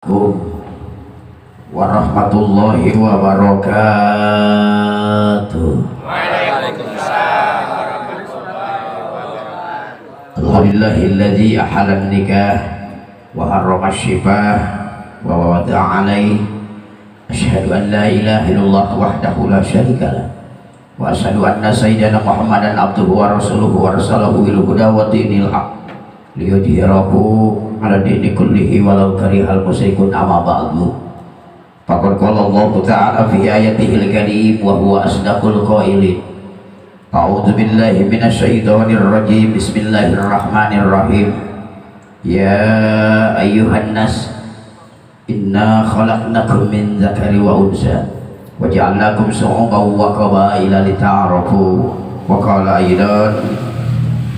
Assalamualaikum warahmatullahi wabarakatuh. Waalaikumsalam warahmatullahi wabarakatuh. Alhamdulillahilladzi ahalla nikah wa harrama syifah wa wada'a alaihi. Asyhadu an la ilaha illallah wahdahu la syarika lah wa asyhadu anna sayyidana Muhammadan abduhu wa rasuluhu wa arsalahu bil huda wa dinil haq liyudhhirahu ala dini kullihi walau karihal musyrikun. Amma ba'du, faqad qala Allah ta'ala fi ayatihil karim wa huwa asdaqul qailin. A'udzu billahi minasyaitonir rajim. Bismillahirrahmanirrahim. Ya ayyuhan nas, inna khalaqnakum min dzakari wa unsa wa ja'alnakum syu'uban wa qabaila lita'arafu. Wa qala aidan,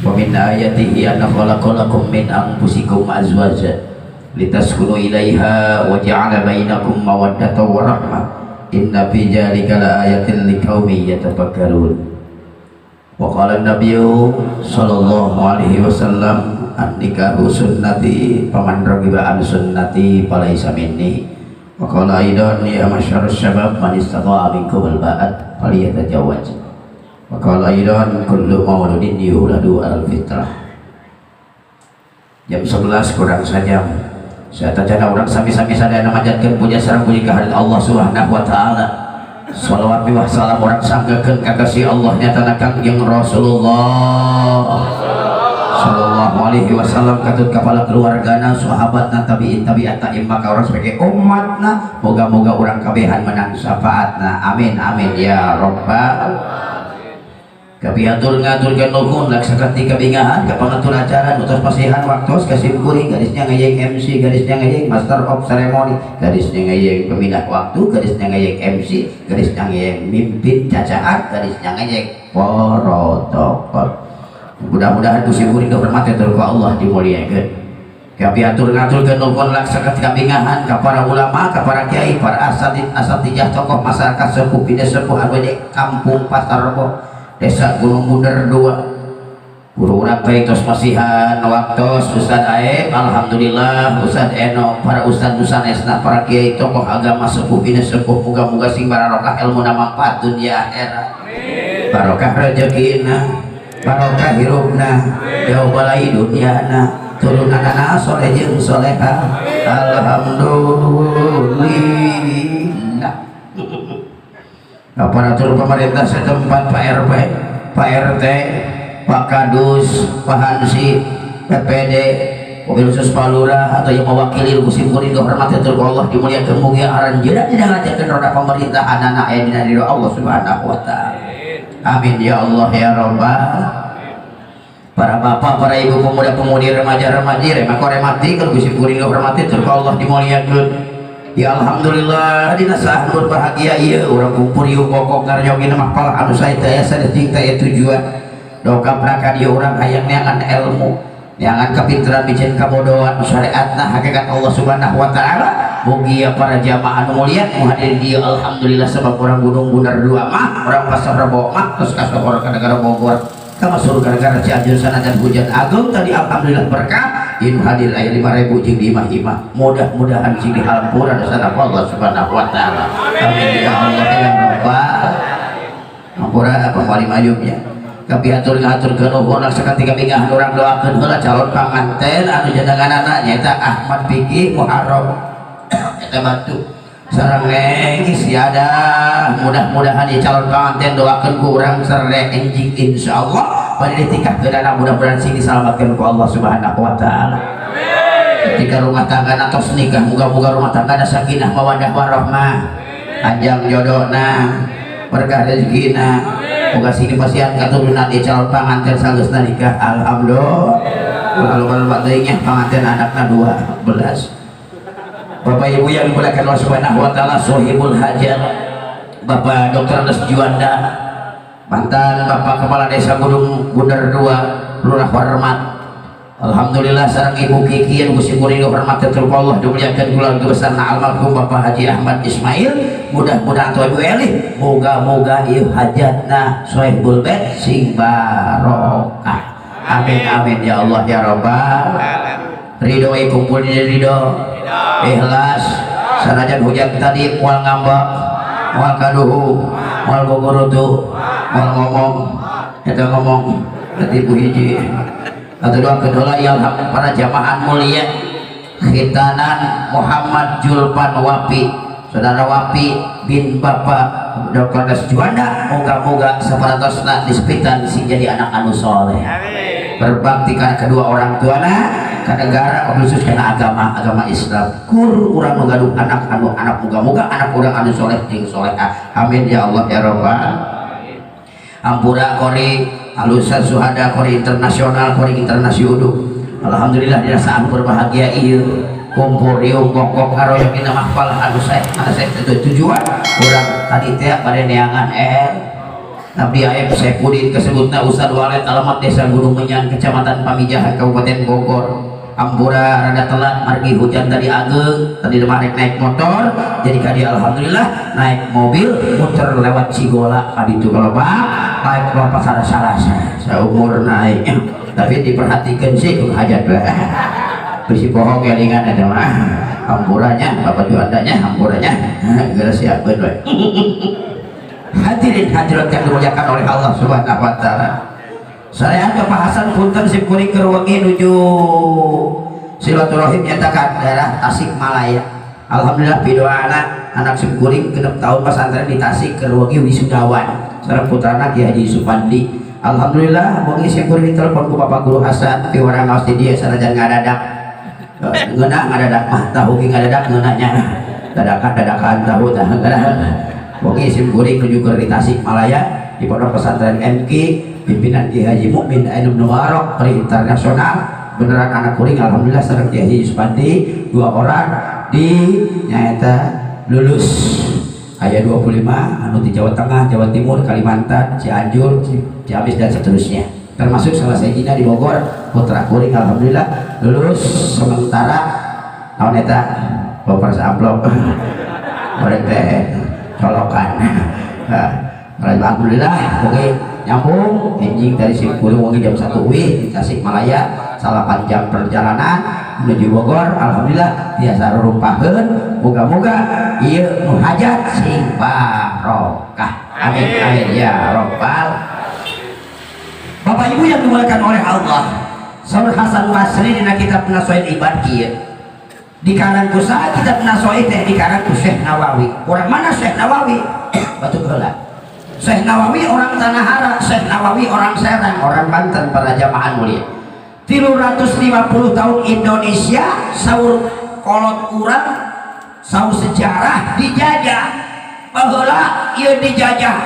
wa min ayatihi an khalaqalakum min anfusikum azwaja litaskunu ilaiha wa ja'ala bainakum mawaddatan wa rahmah. Inna fi dzalika laayatin liqaumin yatafakkarun. Wa qala an-nabiyyu sallallahu alaihi wasallam, an-nikahu sunnati, faman raghiba an sunnati falaisa minni. Wa qala aidan, ya masyarus syabab, man istata'a minkum al-ba'at falyatajawwaj. Wa qala aidan, kullu mauludin yuladu al fitrah. Jam 11 kurang sajam. Saya tacana urang sami-sami sadaya manjatkeun puja sareng puji kehadirat Allah Subhanahu wa taala. Salawat wa salam urang sanggakeun ka kasih Allah nyatana Kangjeng Rasulullah sallallahu alaihi wasallam, katut kepala keluargana, sahabatna, tabiin, tabiat, taim, maka urang sebagai umatna moga-moga urang kabehan menang syafaatna. Amin amin ya rabbal. Kapihatur ngaturkeun nuhun laksakati kabingahan ka pangatur acara nu tos pasihan waktos ka sim kuring, garisnya ngayeng MC, garisnya ngayeng master of ceremony, garisnya ngayeng pemindah waktu, garisnya ngayeng MC, garisnya ngayeng mimpin cacaan, garisnya ngayeng protokol. Mudah-mudahan ku sim kuring dihormati ku Allah, dimuliakeun. Kapihatur ngaturkeun nuhun laksakati kabingahan ka para ulama, ka para kiai, para asatid, asatijah, tokoh masyarakat sepuh bina sepuh anu di kampung Pasar Rebo, Desa Gunung Bunder 2. Guru urang teh tos masihan waktos, Ustad Aep, alhamdulillah, Ustad Eno, para ustad sanesna, para kiai, tokoh agama, sepuh bina sepuh, muga-muga sing barokah ilmu, manfaat dunia akhirat, barokah rezekina, barokah hirupna, jauh balai duniana, turunanana soleh jeung soleha. Alhamdulillah. Aparatur pemerintah setempat, Pak RP, Pak RT, Pak Kadus, Pak Hansi, PPD, mobil khusus, Pak Lurah atau yang mewakili, ku sim kuring dihormati ku Allah, dimuliakan, mugia aranjeunna tidak ngajarkeun roda pemerintahan anak aya dina ridho Allah Subhanahu wa taala. Amin ya Allah ya Rabbal. Para bapak, para ibu, pemuda-pemudi, remaja-remaji, rema koremati, kalau ku sim kuring dihormati ku Allah, dimuliakan. Ya alhamdulillah, dina saat berbahagia ieu urang kumpul ieu pokok ngaryogi mah palah anu sae teh sanes jeung teh tujuan dongkap ka dieu. Urang hayang neangan ilmu, neangan kapinteran, miceun kabodohan, syariatna, hakikat Allah Subhanahu wa taala. Mugia para jamaah anu mulia nu hadir dieu, alhamdulillah, sebab urang Gunung Bunder 2 mah, urang Pasar Rebo mah terus kasohor ka negara Bogor, ka masuk ka negara Cianjur. Sanajan hujan agung tadi, alhamdulillah berkah. Ieu hadir aya 5000 jeung di imah-imah, mudah-mudahan sing dihampura dosana Allah Subhanahu wa taala. Amin ya Allah ya Rabbal. Hampura pamali mayumnya. Kapihatur ngaturkeun nuhun sakati kabingahan. Urang doakeun heula calon panganten anu jenenganana nyaeta Ahmad Fikih Muharram eta batu sareng Neng Siada. Mudah-mudahan di calon panganten doakeun ku urang sareng enjing, insyaallah pada ditikahkeun, mudah-mudahan sing diselamatkeun ku Allah Subhanahu wa taala. Ketika rumah tangga atos nikah, moga-moga rumah tangga sakinah mawadah warahmah, panjang jodohna, berkah rezekina, moga sing dipasihan katurunan di calon panganten sanggeusna nikah. Alhamdulillah. Kalau kalau teuing panganten anakna 12. Bapak Ibu yang dimuliakan Allah Subhanahu wa taala, Sohibul Hajat Bapak Dr. Andes Juanda, mantan Bapak Kepala Desa Gunung Bunder 2, Lurah Hormat, alhamdulillah, sareng Ibu Kiki yang ku sim kuring dihormati Allah, dimuliakan, keluarga besar almarhum Bapak Haji Ahmad Ismail, mudah-mudahan, atau Ibu Eli, moga-moga ieu hajatna Sohibul Bait sing barokah. Amin amin ya Allah ya Rabbal. Ridho kumpul di ridho. Ikhlas. Sanajan hujan tadi moal ngambek, moal kaduhu, moal bogorutu, moal ngomong, eta ngomong ketipu hiji. Atau doa kedua ya para jamaah mulia, khitanan Muhammad Julpan Wapi, saudara Wapi bin Bapak Dr. Des Juanda, moga-moga saparantosna disepitan sing jadi anak anu soleh, berbakti karena kedua orang tuana, ke negara, khusus karena agama agama Islam. Kur urang nu gaduh anak anu anak, moga-moga anak urang anu soleh jeung solehah. Amin ya Allah ya Rabbal. Ampura kori alusan suhada, kori internasional, kori internasional. Alhamdulillah, dina saat berbahagia ieu kumpul riung kokok karoyok dina mahfal anu sae mana sae itu tujuan urang tadi teh pada neangan Abdi Aep Saipudin, kesebutna Ustad Walet, alamat Desa Gunung Menyan, Kecamatan Pamijahan, Kabupaten Bogor. Ampura rada telat margi hujan tadi ageng. Tadi rek naik motor jadi kadi, alhamdulillah naik mobil muter lewat Cigola kadi itu. Kalau pak naik ke pasar salah seumur naik, tapi diperhatikan sih ku hajat lah bisi bohong ya ringan ada mah. Ampuranya Bapak Juandanya, ampuranya geus siapkeun we. Hadirin hadirat yang dimuliakan oleh Allah Subhanahu wa taala, saya Bapak Hasan, punten sim kuring keur wengi nuju silaturahim nyatakan daerah Tasikmalaya. Alhamdulillah pidoana anak sim kuring 6 tahun pesantren di Tasik, keur wengi wisudawan sareng putrana Ki Haji Supandi. Alhamdulillah wengi sim kuring ditelepon ku Bapak Guru Hasan, piwarang ngaos di dieu sanajan ngadadak. Ngeunah ngadadak mah, tahu ge ngadadak ngeunahnya dadakan dadakan tahu tah ngeunah. Wengi sim kuring nuju keur di Tasikmalaya di Pondok Pesantren MK pimpinan Ki Haji Mukmin Ainun Mubarok, peri internasional beneran anak kuring. Alhamdulillah sareng Ki Haji Supandi dua orang di nyaeta lulus aya 25 anu di Jawa Tengah, Jawa Timur, Kalimantan, Cianjur, Ciamis dan seterusnya, termasuk salah sahijina di Bogor, putra kuring alhamdulillah lulus sementara tahun eta baper amplop goreng teh colokan. Nah, alhamdulillah oke nyambung enjing dari Simkuring wengi jam 1 wih di Tasikmalaya, 8 jam perjalanan menuju Bogor. Alhamdulillah biasa rupaheun, moga-moga ieu nu hajat sing barokah. Amin amin ya robbal. Bapak Ibu yang dimuliakan oleh Allah, Saur Hasan Basri dina kitab Nasoin Ibad kieu, dikarang ku saha kitab Nasoin teh? Dikarang ku Syekh Nawawi. Orang mana Syekh Nawawi? Batu heula. Syekh Nawawi orang Tanahara, Syekh Nawawi orang Serang, orang Banten. Para jamaah mulia, 350 tahun Indonesia saur kolot urang, saur sejarah dijajah. Baheula ieu dijajah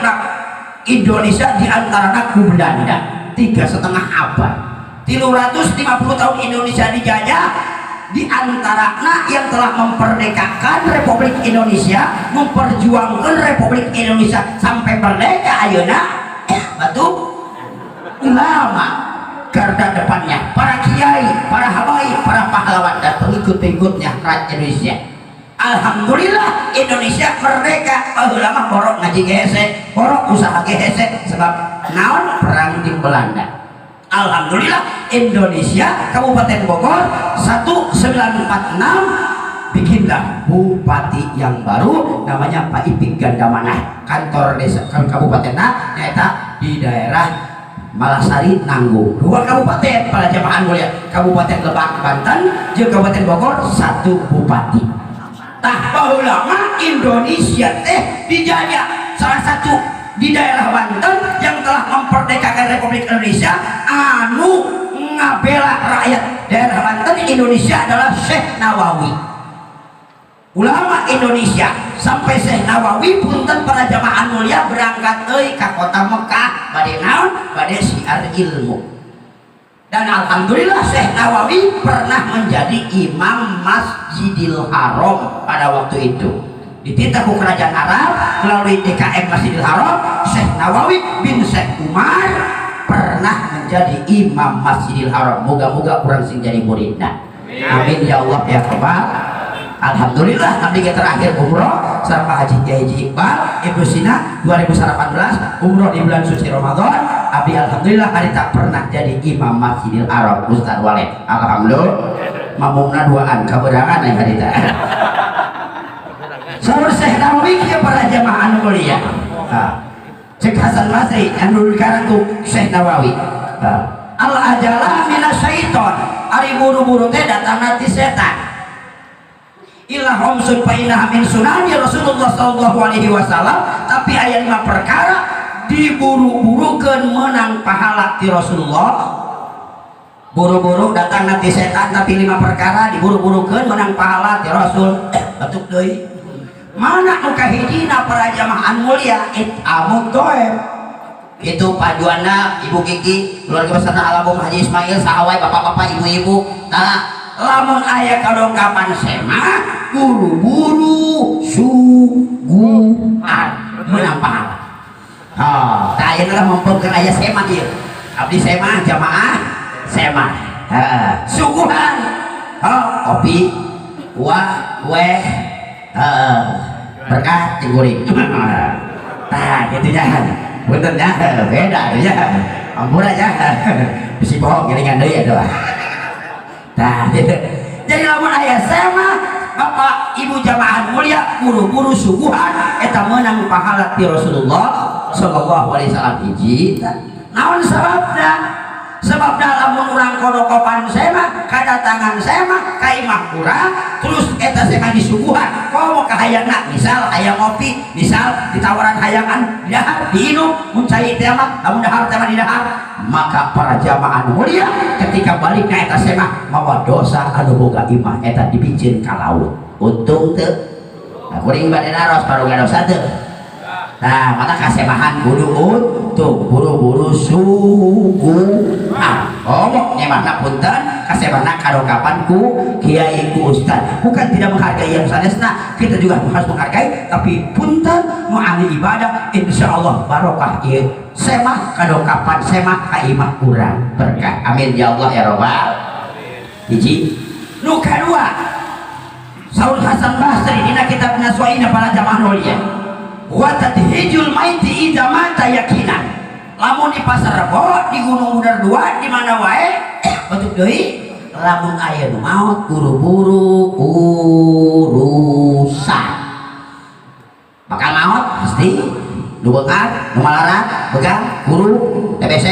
Indonesia diantarana ku Belanda 3,5 abad. 350 tahun Indonesia dijajah, di antarana yang telah memerdekakan Republik Indonesia, memperjuangkan Republik Indonesia sampai merdeka ayeuna batu ulama garda depannya, para kiai, para habaib, para pahlawan dan pengikut-pengikutnya rakyat Indonesia. Alhamdulillah Indonesia merdeka. Baheula mah borok ngaji ge hese, borok usaha ge hese, sebab naon? Perang di Belanda. Alhamdulillah Indonesia, Kabupaten Bogor 1946 bikinlah bupati yang baru namanya Pak Ipik Gandamana. Kantor desa kabupaten nyata di daerah Malasari Nanggung. Dua kabupaten, para jamaah mulia, Kabupaten Lebak Banten jeung Kabupaten Bogor satu bupati. Tah, baheula mah Indonesia teh dijajah, salah satu di daerah Banten yang telah memerdekakan Republik Indonesia anu ngabela rakyat daerah Banten Indonesia adalah Syekh Nawawi, ulama Indonesia. Sampai Syekh Nawawi, punten para jamaah mulia, berangkat euy ka kota Mekah bade naon? Bade siar ilmu. Dan alhamdulillah Syekh Nawawi pernah menjadi imam Masjidil Haram pada waktu itu. Dititah ku kerajaan Arab melalui DKM Masjidil Haram, Syekh Nawawi bin Syekh Umar pernah menjadi imam Masjidil Haram. Moga-moga kurang sing jadi muridna. Amin ya Allah ya Rabbal. Alhamdulillah abdi ge terakhir umroh sareng Pak Haji Kiai Haji Iqbal Ibnu Sina 2018 umroh di bulan suci Ramadan. Abdi alhamdulillah hari tak pernah jadi imam Masjidil Haram, Ustaz Walid. Alhamdulillah. Mamungna duaan kaberangan aya harita. Saur Syekh Nawawi kieu, para jamaah anu mulia. Cek Hasan Basri anu dikarang ku Syekh Nawawi. Al ajalah minasyaiton, ari buru-buru teh datangna ti setan. Illa khamsun fa innaha min sunani Rasulullah sallallahu alaihi wasallam, tapi aya lima perkara diburu-burukeun menang pahala ti Rasulullah. Buru-buru datang ti setan, tapi lima perkara diburu-burukeun menang pahala ti Rasul. Batuk deui. Mana nu kahijina, para jamaah mulia? It'amut tho'am. Itu Pak Juanda, Ibu Kiki, keluarga besar Alabom Haji Ismail, sahawai bapak-bapak, ibu-ibu. Tah, lamun aya kadongkapan semah, buru-buru suguhan menang pahala. Oh, tah, ayeuna lah mumpung aya semah ieu. Abdi semah, jamaah semah. Heeh, suguhan. Oh, kopi, kuah, kue, heeh, berkat jeung kuring. Tah, kitu nya. Punten nya, beda ya. Ampura ya. Bisi bohong giringan deui atuh. Tah, gitu. Jadi lamun aya semah, Bapak Ibu jamaah mulia, buru-buru suguhan eta menang pahala ti Rasulullah sallallahu alaihi wasallam. Hiji. Naon sababna? Sebabna lamun urang kodokopan semah, kadatangan semah ka imah urang, terus eta semah disuguhan komo kahayangna, misal hayang ngopi, misal ditawaran hayangan didahar, diinum, mun cai teh mah, lamun dahar teh mah didahar, maka para jamaah mulia, ketika balik ka eta semah mawa dosa anu boga imah, eta dibicin ka laut. Untung teu? Nah, kuring bade naros, baroga dosa teu? Nah, maka kasemahan kudu untung, buru-buru suguhan. Oh, nyemahna punten, kasemahna kadongkapan ku kiai, ku ustad. Bukan tidak menghargai yang sanesna, kita juga harus menghargai, tapi punten, nu ahli ibadah, insya Allah barokah ieu semah, kadongkapan semah ka imah urang berkah. Amin ya Allah ya robbal. Hiji. Nu kadua, saur Hasan Basri dina kitab Naswaina, para jamaah mulia, wa tadhijul maiti idza mata yakinan. Lamun di Pasar Rebo, di Gunung Budar 2, di mana wae, batuk deui, lamun aya nu maot, buru-buru urusan. Bakal maot pasti, nu beunghar, nu malarat, begang, guru, TBC,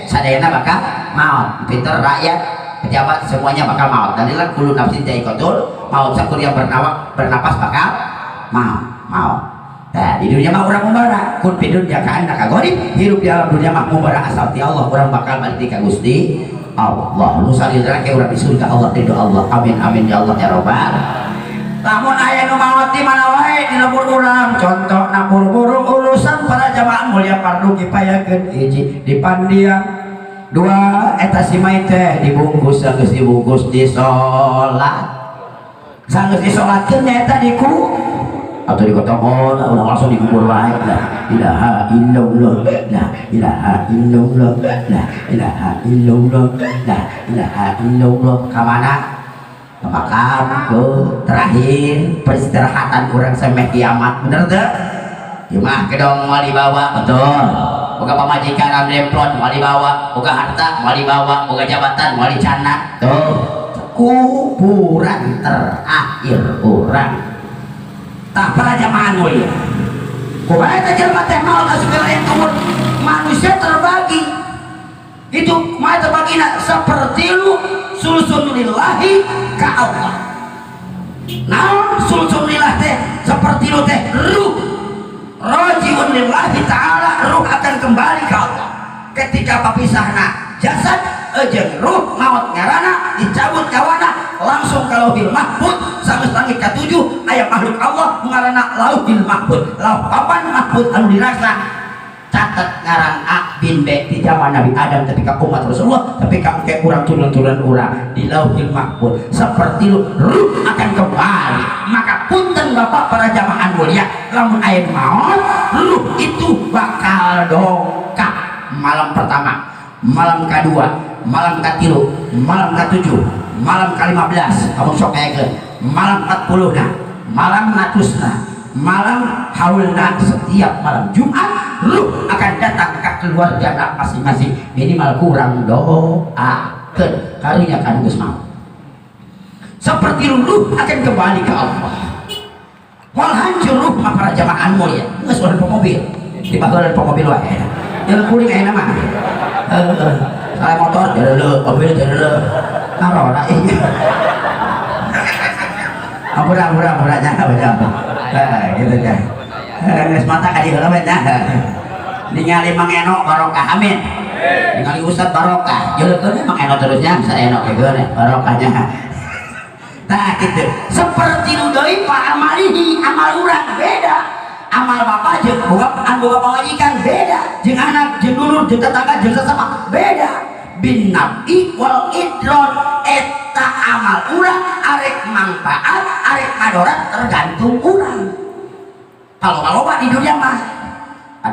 sadayana bakal maot. Pinter, rakyat, pejabat, semuanya bakal maut. Dan inilah kullu nafsin dha'iqatul maut, sakur yang bernawa, bernapas bakal maut, maut. Nah, di dunia mah urang ngumbara, kun fid dunya ka'annaka gharib, hirup di alam dunia mah ngumbara asal ti Allah, urang bakal balik ka Gusti Allah. Nu salira ke urang di surga Allah, ridho Allah. Amin amin ya Allah ya robbal. Lamun aya nu maot di mana wae di lembur urang, contohna buru-buru urusan, para jamaah mulia, fardu kifayakeun hiji di pandiang, dua eta si mayit teh dibungkus, sanggeus dibungkus disolat, sanggeus disolatkeun nyaeta diku atau dikotongon, udah langsung dikubur wae. La ilaha illallah, la ilaha illallah, la ilaha illallah, la ilaha illallah. Ka mana? Ke makam. Ke terakhir peristirahatan kurang sampai kiamat, bener teu? Imah kedong moal dibawa, betul. Boga pamajikan anu demplon moal dibawa, boga harta moal dibawa, boga jabatan moal dicandak. Tuh, kuburan terakhir urang. Tah, para jamaah mulia, kumaha eta jelema teh maot asup ka kubur? Manusia terbagi itu, kumaha terbagina? Seperti lu sulsun lillahi ka Allah. Naon sulsun lillah teh? Seperti lu teh ruh, rajiun lillahi ta'ala, ruh akan kembali ke Allah ketika papisahna jasad jeung ruh. Maut ngarana dicabut nyawana, langsung ke Lauhil Mahfud. Sampai langit katujuh aya makhluk Allah ngaranna Lauhil Mahfud, lauh papan mahfud anu dirasa catat ngaran A bin B di zaman Nabi Adam, ketika umat Rasulullah, tapi kayak urang, turun-turun urang di Lauhil Mahfud. Seperti lu ruh akan kembali. Maka punten bapak, para jamaah mulia, lamun aya maut, ruh itu bakal dongkap malam pertama, malam kedua, malam ketilu, malam ketujuh, malam ke-15, kamu sok kayak malam 40, nah, malam ratusna, malam haulna. Setiap malam Jumat ruh akan datang ke keluarga nak masing-masing, minimal kurang doakeun karunya kan geus maut. Seperti ruh akan kembali ke Allah. Moal hancur ruh mah, para jamaah mulia. Geus ulah mobil. Di baheula mobil wae. Jalan kuring ayeuna mah. Heeh. Salah motor jalan, mobil jalan. Ngarora iya. Ampun, ampun, ampun nya, ampun. Nah, gitu nya. Geus mata ka dieu heula we nya. Ningali Mang Eno barokah, amin. Ningali Ustad barokah. Jeulekeun Mang Eno terusnya, bisa Eno ge barokahnya. Nah, gitu. Seperti nu deui fa amalihi, amal urang beda. Amal bapak jeung boga anu boga pamajikan beda, jeung anak, jeung dulur, jeung tetangga, jeung sesama beda. Bin naf'i wal idror, eta amal urang arek manfaat, arek madorat tergantung urang. Kalau loba di dunia mah,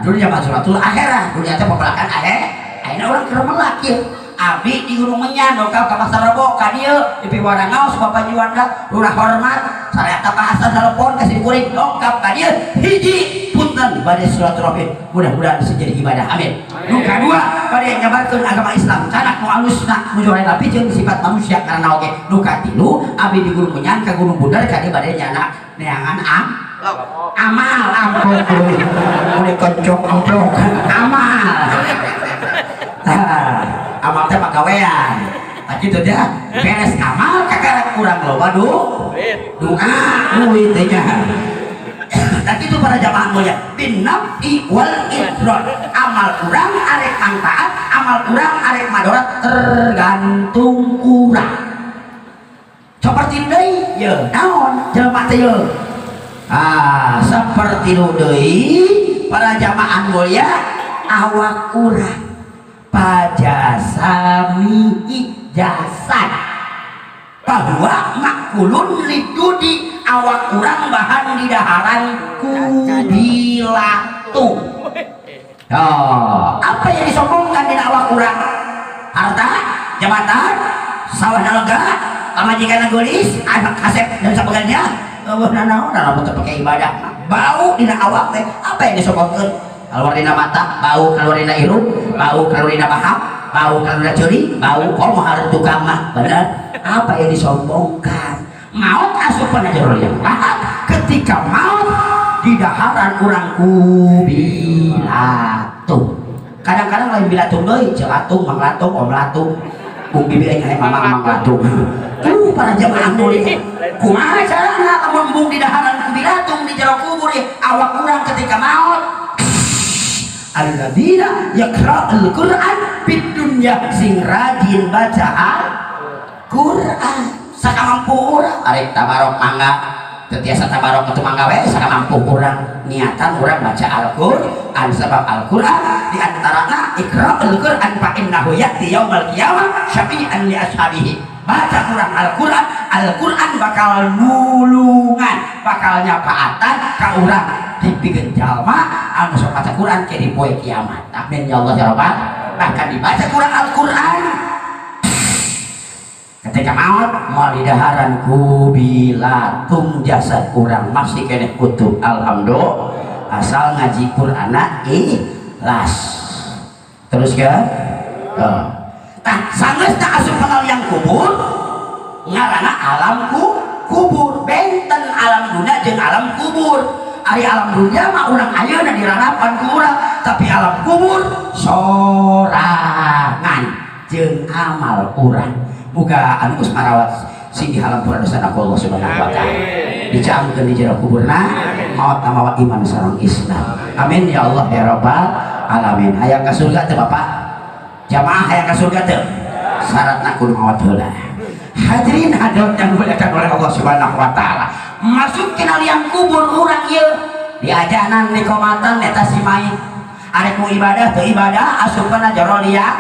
dunia mah suratul akhirat, dunia teh pepelakan akhir. Ayeuna urang keur melak ieu. Abdi di Gunung Menyan dongkap ka Pasar Rebo ka dieu di Piwaranggaos Bapak Juanda lurah hormat sareta Pak Hasan telepon ka kuring dongkap ka dieu. Hiji, punten, bade silaturahmi, mudah-mudahan bisa jadi ibadah, amin. Nu kadua, bade nyebarkeun agama Islam, canak nu alusna nu jorena piceun sifat manusia karena oge. Nu katilu, abdi di Gunung Menyan ka Gunung Bundar ka dieu bade nyana neangan amal, amplop mulai kencok amplop amal. Nah, amal teh pagawean. Nah, gitu dia beres amal kakara kurang loba du doa duit teh nya. Dan itu para jamaah mulia, bin naf'i wal idror, amal kurang arek manfaat, amal kurang arek madorat tergantung kurang. Seperti deui ye naon jelema teh ye, ah, seperti nu deui para jamaah mulia, awak urang pajasamihi jasad bahwa makulun lidudi, awak urang bahan di daharan ku bilatung. Oh, apa yang disombongkan di awak urang? Harta, jabatan, sawah lega, pamajikan geulis, anak kasep dan sebagainya. Eueuh nanaon lamun teu pake ibadah. Bau dina awak teh, apa yang disombongkeun? Keluar dina mata, bau keluar dina irung, bau keluar dina bahak, bau keluar dina ceuri, bau komo harus tukang mah. Bener? Apa yang disombongkan? Maut asupan aja yang lahat. Ketika maut di daharan urang ku bilatung. Kadang-kadang lain bilatung deui, celatung, mang latung, om latung. Bung bibi aing hayang mamang mang latung. Tuh para jamaah mulia. Kumaha carana lamun embung di daharan ku bilatung di jero kubur awak urang ketika maut? Alladzina yaqra'ul Qur'an fid dunya, sing rajin baca Al-Qur'an sakamampu urang. Arek tabarok mangga, teu tiasa tabarok atuh mangga we sakamampu urang, niatan urang baca Al-Qur'an, sebab Al-Qur'an di antarana iqra'ul Qur'an fa innahu ya'ti yaumal qiyamah syafi'an li ashabihi. Baca Quran, Al-Qur'an, Al-Qur'an bakal nulungan, bakal nyapaatan ka urang dipikeun jalma anu sok maca Quran ke di poe kiamat. Amin ya Allah ya rabbal. Bahkan dibaca Quran, Al-Qur'an ketika maut moal didaharan ku bilatung, jasad urang masih keneh utuh, alhamdulillah, asal ngaji Qur'ana ikhlas terus kan. Oh. Tah, sanggeus tak asup liang kubur, ngaranna alam ku kubur. Benten alam dunia jeung alam kubur. Ari alam dunia mah urang ayeuna dirarapan ku urang, tapi alam kubur sorangan jeung amal urang. Muga anu geus marawat sing dihampura dosana ku Allah Subhanahu wa taala, dicaangkeun di jero kuburna, maot mawa iman sareng Islam, amin ya Allah ya rabbal alamin. Hayang ka surga teu, Bapak jamaah? Hayang ka surga teu? Syaratna kudu maot heula. Hadirin hadirat yang dimuliakan oleh Allah Subhanahu wa taala, masuk ke liang kubur urang ieu diajanan dikomatan eta si mayit, arek mu ibadah teu ibadah asupna jero liang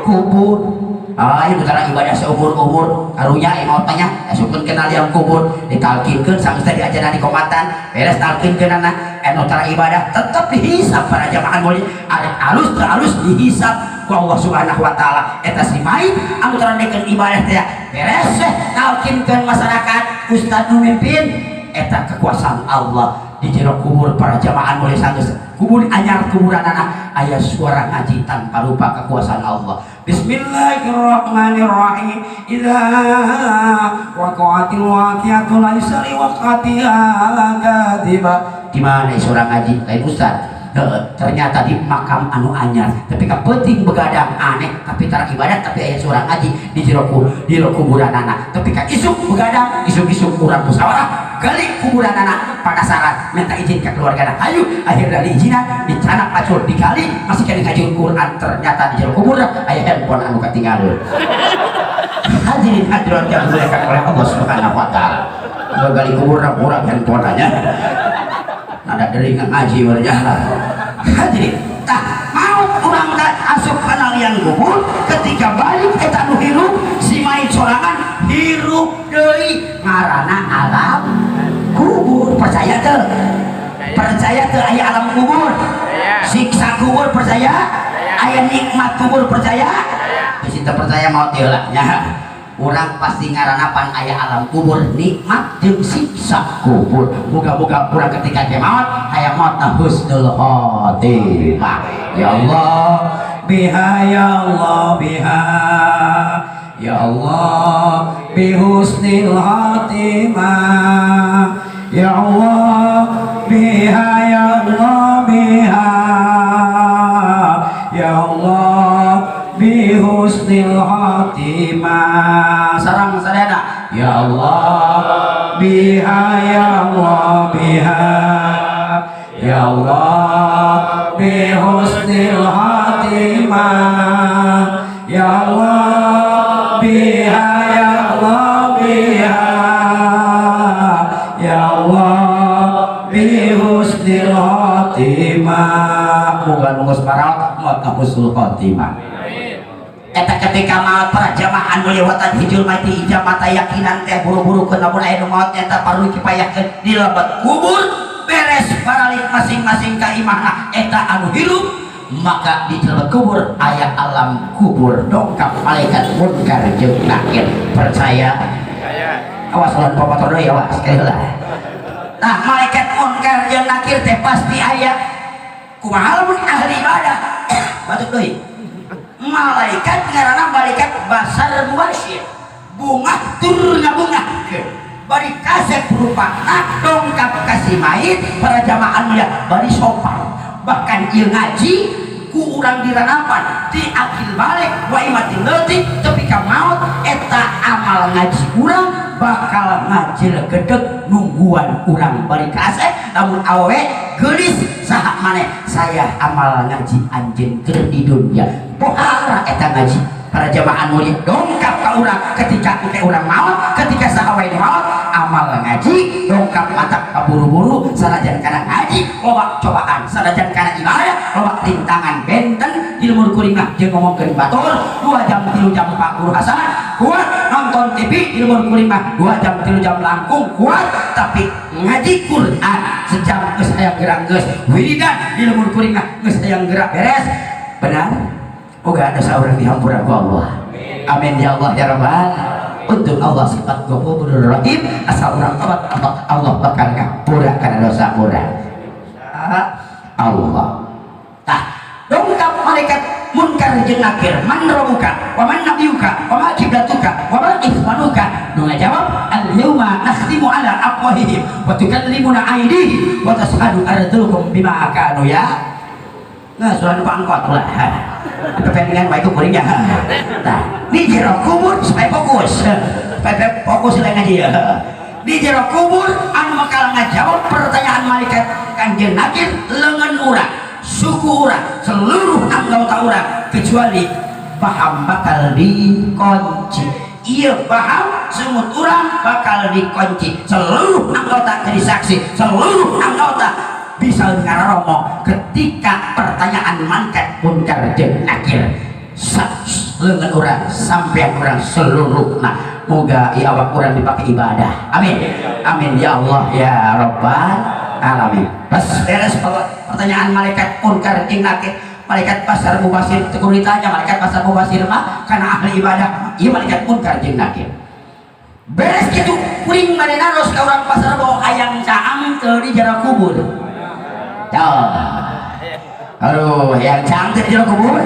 kubur. Ah, ieu cara ibadah seumur-umur karunya ieu maot tanya asupkeun kana liang kubur, ditalkinkeun sanggeus teh diajanan dikomatan, beres talkinkeunana anu cara ibadah tetep dihisab. Para jamaah mulia, arek alus teu alus dihisab ku Allah Subhanahu wa taala. Eta si mayit anu tara dekeun ibadah teh beres eh talkinkeun masyarakat, ustad nu mimpin eta kekuasaan Allah di jero kubur. Para jamaah mulia, sanggeus kubur anyar kuburan anak aya suara ngaji tanpa lupa kekuasaan Allah. Bismillahirrahmanirrahim. Idza waqa'atil waqi'atu laisa liwaqatiha kadzibah. Di mana seorang ngaji lain ustaz? Ternyata di makam anu anyar, tapi ka penting begadang aneh, tapi tara ibadat, tapi aya seorang ngaji di jero di kuburan anak. Tapi ka isuk begadang, isuk-isuk urang musyawarah gali kuburan anak, penasaran, minta izin ke keluarga. Ayo, akhirnya diizinan, dicanak pacul, digali, masih kena ngaji Quran. Ternyata di jero kuburan aya handphone anu ketinggalan. Hadirin hadirat yang dimuliakan oleh Allah Subhanahu wa taala, gali kuburan kurang handphone aja ada dari ngaji berjalan. Hadirin, tah maut urang teh asup kana liang kubur. Ketika balik eta nu hirup, si mayit sorangan hirup deui, ngaranna alam kubur. Percaya teu? Percaya teu aya alam kubur, siksa kubur? Percaya aya nikmat kubur? Percaya? Bisi teu percaya maut ieu lah nya. Urang pasti ngaranna pan aya alam kubur, nikmat jeung siksa kubur. Moga-moga urang ketika ke maut hayang maut na husnul khotimah. Ya Allah biha, ya Allah biha, ya Allah bihusnil khatimah, ya Allah biha, ya Allah biha, ya Allah bihusnil khatimah. Sarang sadayana, ya Allah biha, ya Allah biha, ya Allah bihusnil khatimah, ya Allah biha, ya Allah biha, ya Allah bihusnil khatimah. Moga nu geus maraot maot husnul khatimah. Eta ketika maot, para jamaah anu lewatan hijul mati ijabah yakinan teh buru-buru keun. Lamun aya nu maot eta parlu kipayahkeun di lebet kubur, beres baralik masing-masing ka imahna. Eta anu hirup, maka di lebet kubur aya alam kubur, dongkap malaikat munkar jeung nakir. Percaya? Awas lawan pamotor deui, awas sekali lah. Nah, malaikat munkar jeung nakir teh pasti aya. Kumaha lamun ahli ibadah? Batuk deui. Malaikat ngaranna malaikat basar mubasyir, bungah tur ngabungahkeun, bari kasep rupana dongkap kasih mayit. Para jamaah mulia, bari sopan, bahkan ieu ngaji ku urang diranapan di akil balik wa imatin leutik, tepi ka maut eta amal ngaji urang bakal ngajil gedeg nungguan urang. Bari kasep, lamun awewe geulis, saha maneh, saya amal ngaji anjeun keur di dunia pohara eta ngaji. Para jamaah mulia, dongkap ka urang ketika engke urang maut, ketika saha wae maut, amal ngaji dongkap. Mata kaburu-buru, sanajan kana ngaji loba cobaan, sanajan kana ibadah loba rintangan. Benten di lembur kuring mah jeung ngomongkeun batur 2 jam 3 jam. Pak Guru Hasan kuat nonton TV di lembur kuring mah 2 jam 3 jam langkung kuat, tapi ngaji Quran sejam geus hayang gerak, geus wiridan di lembur kuring mah geus hayang gerak beres. Benar. Moga ada seorang dihampura ku Allah. Amin ya Allah ya Rabbal. Untuk Allah sifat Ghafurur Rahim, asal orang tobat Allah, Allah bakal ngapura kana dosa urang. Allah. Tah, dongkap malaikat munkar jeung nakir, man rabbuka wa man nabiyuka wa ma kiblatuka wa ma ikhwanuka. Nu ngajawab, al yauma nakhtimu ala afwahihim wa tukallimuna aydihim wa tashhadu arjuluhum bima kanu ya. Nah, sudah lupa angkot lah. Kepentingan baik kuringnya. Nah, di jero kubur supaya fokus. Supaya fokus lain ngaji ya. Di jero kubur anu bakal ngajawab pertanyaan malaikat kanjeng nakir lengan urang, suku urang, seluruh anggota urang kecuali paham bakal dikunci. Iya, paham semut urang bakal dikunci. Seluruh anggota jadi saksi, seluruh anggota bisa ngaromong ketika pertanyaan malaikat munkar jeung nakir. Lengan urang sampai urang seluruh. Nah, moga i awak urang dipakai ibadah. Amin amin ya Allah ya Rabbal alamin. Pas beres pertanyaan malaikat munkar jeung nakir, malaikat pasar mubasir teu kudu ditanya. Malaikat pasar mubasir mah karena ahli ibadah. Ieu malaikat munkar jeung nakir beres gitu, kuring bade naros ka urang pasar bawa ayam caang teu di jero kubur? Tuh. Aduh, yang caang teu di jero kubur.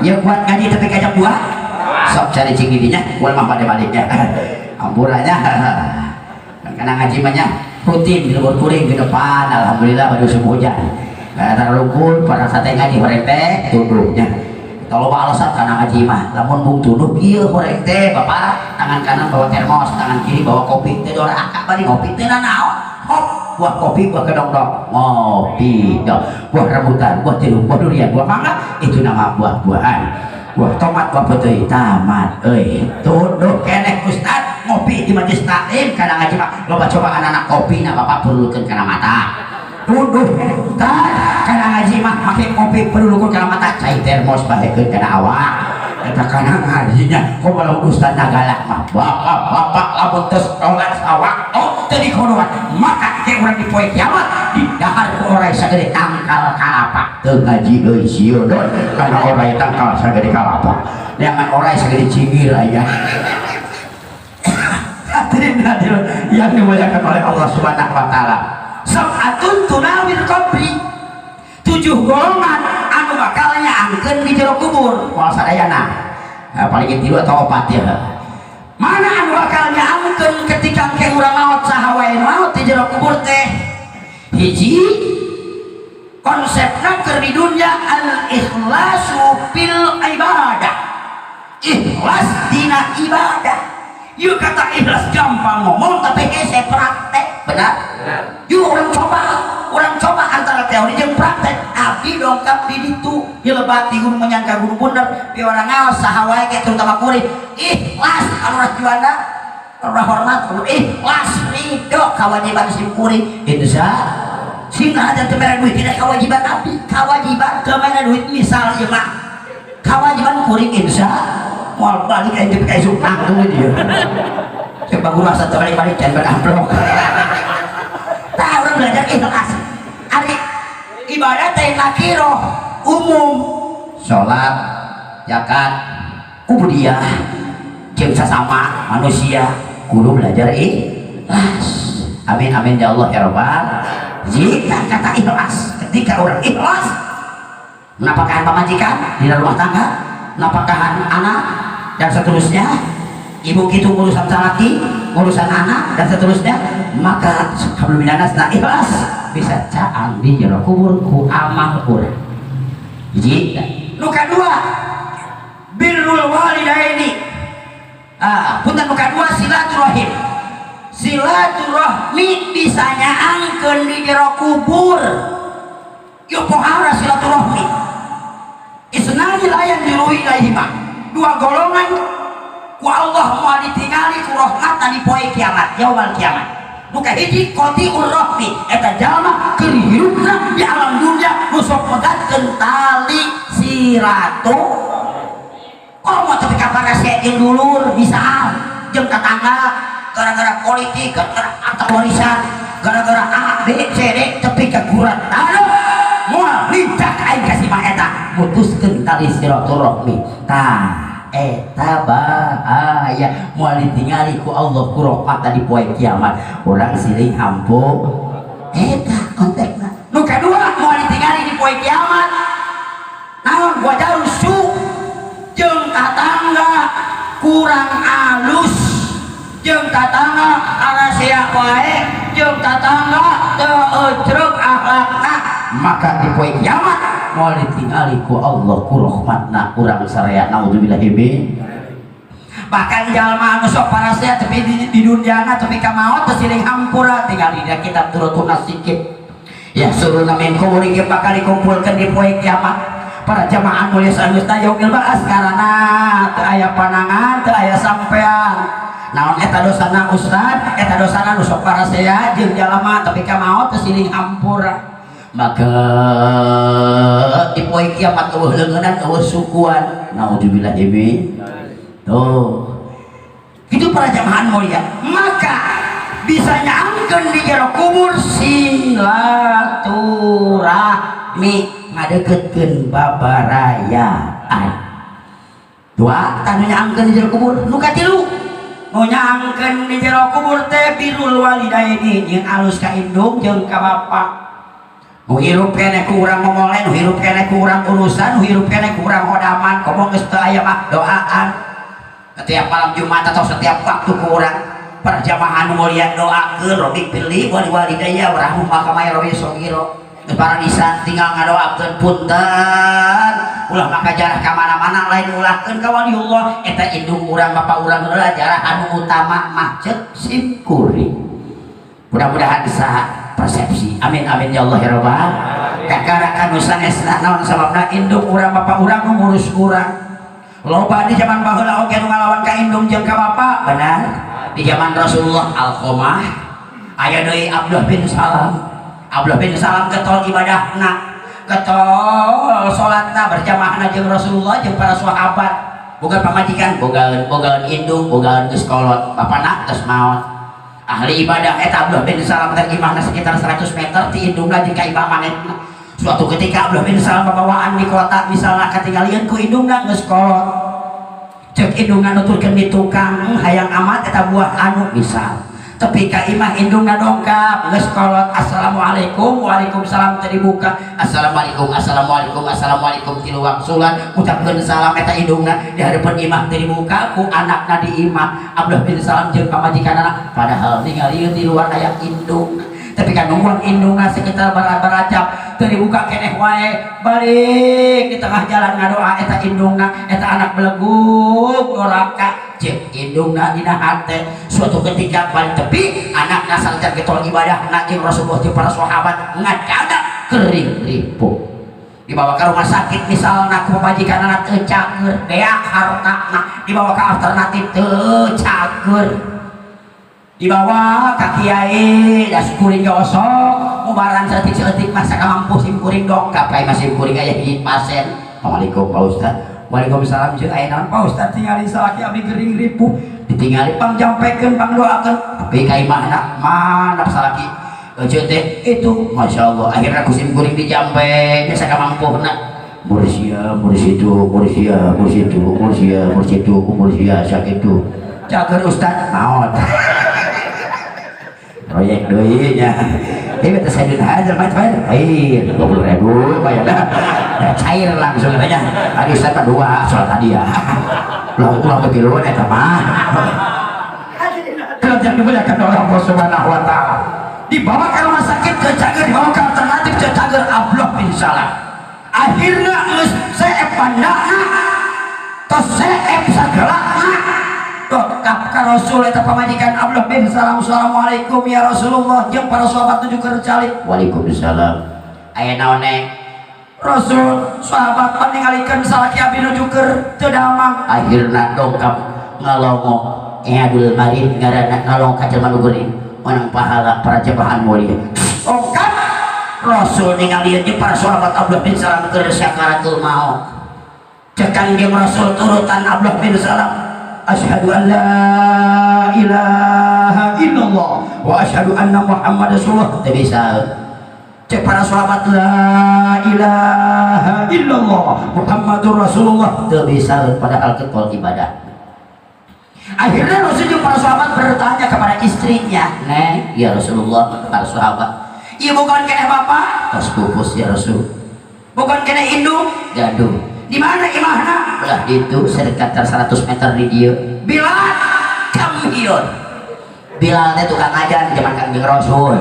Ya kuat ngaji tapi ka jam 2. Sok cari cing didinya, ulah mah pada baliknya. Ampurannya. Karena ngaji mah nya rutin di luar kuring di depan, alhamdulillah pada musim hujan. Nah, lumpur pada sate ngaji horeng teh tunduhnya. Kalau alasan karena ngaji mah, lamun bung tunduh ieu horeng teh bapak tangan kanan bawa termos, tangan kiri bawa kopi, teh dora akak bari ngopi teh nanaon. Hop, buah kopi, buah kedongdong, ngopi dong. Buah rambutan, buah jeruk, buah durian, buah mangga, itu nama buah-buahan. Buah tomat, buah peuteuy, tamat euy. Tunduh keneh ustad ngopi di majelis taklim kana ngaji mah loba cobaan anak kopi na bapak perlukeun kana mata. Tunduh ustad kana ngaji mah make kopi perlukeun kana mata, cai termos bahekeun kana awak. Eta kana ngajinya kumaha ustad nagalak mah bapak-bapak lamun teu salat sawaktu teu dikodoan maka ke urang di poe kiamat di dahar ku orai sagede tangkal kalapa. Teu ngaji euy sieun kana orai tangkal sagede kalapa. Neangan orai sagede cingir aya. Hadirin hadirin yang dimuliakan oleh Allah Subhanahu wa taala. Sab'atun tunawwirul qabri. 7 golongan anu bakal nyaangkeun di jero kubur. Moal sadayana. Nah, paling 3 atau 4 ya. Mana anu bakal nyaangkeun ketika engke urang maot saha wae maot di jero kubur teh? Hiji konsepna keur di dunya al-ikhlasu fil ibadah. Ikhlas dina ibadah. Yuk kata ikhlas gampang ngomong tapi hese praktek. Benar? Yuk orang coba antara teori jeung praktek. Abdi dongkap di ditu dilebat di gunung menyangka gunung bener pi orang ngaos saha wae ge terutama kuring ikhlas anu juana anu hormat ikhlas ridho kewajiban sim kuring insya sing aja teu mere duit tidak kewajiban abdi kewajiban teu mere duit misal ieu mah kewajiban kuring insya moal balik aing teh ka isuk nangtung dia cek bagus rasa teu balik-balik can beramplok. Tah urang belajar ikhlas ari ibadah teh nakiroh umum salat zakat ubudiyah jeung sasama manusia kudu belajar ikhlas. Amin amin ya Allah ya rabbal jika kata ikhlas ketika orang ikhlas menapakahan pamajikan di dalam rumah tangga, menapakahan anak dan seterusnya, ibu gitu urusan salaki, urusan anak dan seterusnya, maka hablum minanas nah ikhlas bisa caang di jero kubur ku amal urang. Hiji, nu kadua birrul walidaini. Punten nu kadua silaturahim. Silaturahmi bisa nyaangkeun di jero kubur. Yuk pohara silaturahmi. Isnani la yanzuru ilaihima. Dua golongan ku Allah moal ditingali ku rahmatna di poe kiamat, yaumal kiamat. Nu kahiji qati'ur rahmi, eta jalma keur hirupna di alam dunia nu sok megatkeun tali siratu. Komo tapi kapan jeung dulur bisa jeung tetangga gara-gara politik, gara-gara harta warisan, gara-gara A B C D tepi ka gurat taneuh moal lincak aing ka si mah eta mutuskeun tali silaturahmi. Tah eta bahaya moal ditingali ku Allah ku rahmat di poe kiamat urang siling hampu eta kontekna. Nu kadua moal ditingali di poe kiamat naon wajarun su jeung tatangga kurang alus jeung tatangga arasea wae jeung tatangga teu ecreg akhlakna maka di poe kiamat moal ditingali ku Allah ku rahmatna urang saraya naudzubillahi min. Bahkan jalma anu sok parasea tapi di dunyana tapi ka maot teu siling hampura tinggal di kitab Durratun Nasikin ya suruna min kuburi bakal dikumpulkeun di poe kiamat para jamaah mulia sagusta yaumil ba'ats karana teu aya panangan teu aya sampean naon eta dosana ustad eta dosana nu sok parasea jeung jalma tapi ka maot teu siling hampura maka di poe kiamat eueuh leungeunnan eueuh sukuan naudzubillahi min. Tuh itu para jamaah mulia maka bisa nyaangkeun di jero kubur silaturahmi ngadeukeutkeun babarayaan. Dua tah nu nyaangkeun di jero kubur. Nu katilu nu nyaangkeun di jero kubur teh birrul walidaini jeung alus ka indung jeung ka bapa. Nu hirup keneh ku urang momolen, nu hirup keneh ku urang urusan, nu hirup keneh ku urang hodaman, komo geus teu aya mah doaan. Setiap malam Jumat atau setiap waktu ku urang perjamahan mulia doakeun Rabbighfirli wa liwalidayya warhamhuma kama rabbayani shaghira. Geus paradisan tinggal ngadoakeun punten. Ulah maka jarah ka mana-mana lain ulahkeun ka waliullah eta indung urang bapak urang heula jarah anu utama mah ceuk sim kuring. Mudah-mudahan bisa persepsi. Amin amin ya Allah ya rabbal. Kakara kanu sanesna naon sababna indung urang bapak urang nu ngurus urang. Loba di zaman baheula oge nu ngalawan ka indung jeung ka bapak, benar. Di zaman Rasulullah Alqamah aya deui Abdullah bin Salam. Abdullah bin Salam getol ibadahna, getol salatna berjamaahna jeung Rasulullah jeung para sahabat. Boga pamajikan, bogaan indung, bogaan geus kolot, bapana geus maot. Ahli ibadah eta Abdullah bin Salam teh imahna sekitar 100 meter ti indungna jeung ka imah manehna. Suatu ketika Abdullah bin Salam babawaan di kota misalna katinggalian ku indungna geus kolot. Cek indungna nuturkeun di tukang hayang amat eta buah anu misal. Tepi ka imah indungna dongkap geus kolot, assalamualaikum waalaikumsalam teu dibuka, assalamualaikum assalamualaikum assalamualaikum tilu wangsulan ucapkeun salam eta indungna di hareupeun imah teu dibuka ku anakna di imah. Abdullah bin Salam jeung pamajikanana padahal ningalieun di luar aya indung, tapi kan nungguan indungna sekitar baracap teu dibuka keneh wae, balik di tengah jalan ngadoa eta indungna, eta anak belegug doraka cek indungna dina hate. Suatu ketika balik tepi anakna sanajan getol ibadahna jeung Rasulullah jeung para sahabat ngadadak kering ripuh dibawa ke rumah sakit misalna ku pamajikanana teu cager beak hartana, dibawa ke alternatif teu cager, dibawa ka kiai das kuring gosok mubaran saeutik-saeutik masa ka mampu sim kuring dongkap ka imah sim kuring aya hiji pasien. Assalamualaikum Pak Ustaz. Waalaikumsalam. Jeung aya naon Pak Ustaz tingali salaki abdi gering ripuh, ditingali pangjampekeun pangdoakeun tapi ka imahna mana salaki euceut teh itu masyaallah. Akhirna ku sim kuring dijampe biasa ka mampuhna mursia mursitu mursia mursitu mursia mursitu mursia sakitu cager Ustaz maot proyek deui nya. Ini teh saya hajar mah cair 20.000 bayarna cair langsung katanya. Tadi Ustaz mah dua soal tadi ya. Ulah ulah ketiluan eta mah. Yang dimuliakan oleh Allah Subhanahu wa taala. Dibawa ke rumah sakit ke cager, dibawa ke alternatif ke cager Abdullah bin Salam. Akhirnya geus seep bandana tos seep sagelana dongkap ka Rasul eta pamajikan Abdullah bin Salam. Assalamualaikum ya Rasulullah jeung para sahabat tujuh keur calik. Waalaikumsalam. Aya naon neng? Rasul sahabat paningalikeun salaki abdi nuju keur teu damang. Akhirna dongkap ngalongok Iadul Marid ngaranna ngalongok ka jelema nu geuring menang pahala para jemaah mulia. Dongkap Rasul ningalieun jeung para sahabat Abdullah bin Salam keur sakaratul maut. Cek Kangjeng Rasul turutan Abdullah bin Salam, asyhadu an la ilaha illallah wa asyhadu anna Muhammad Rasulullah. Teu bisa. Cek para sahabat la ilaha illallah Muhammadur Rasulullah teu bisa padahal ketol ibadah. Akhirnya Rasul jeung para sahabat bertanya kepada istrinya, "Neng, ya Rasulullah," para sahabat, "Ieu bukan keneh bapak?" Tos pupus ya Rasul. Bukan keneh indung? Gaduh. Di mana imahna? Belah ditu sekitar 100 meter di dieu. Bilal come here. Bilal teh tukang ajan zaman Kangjeng Rasul.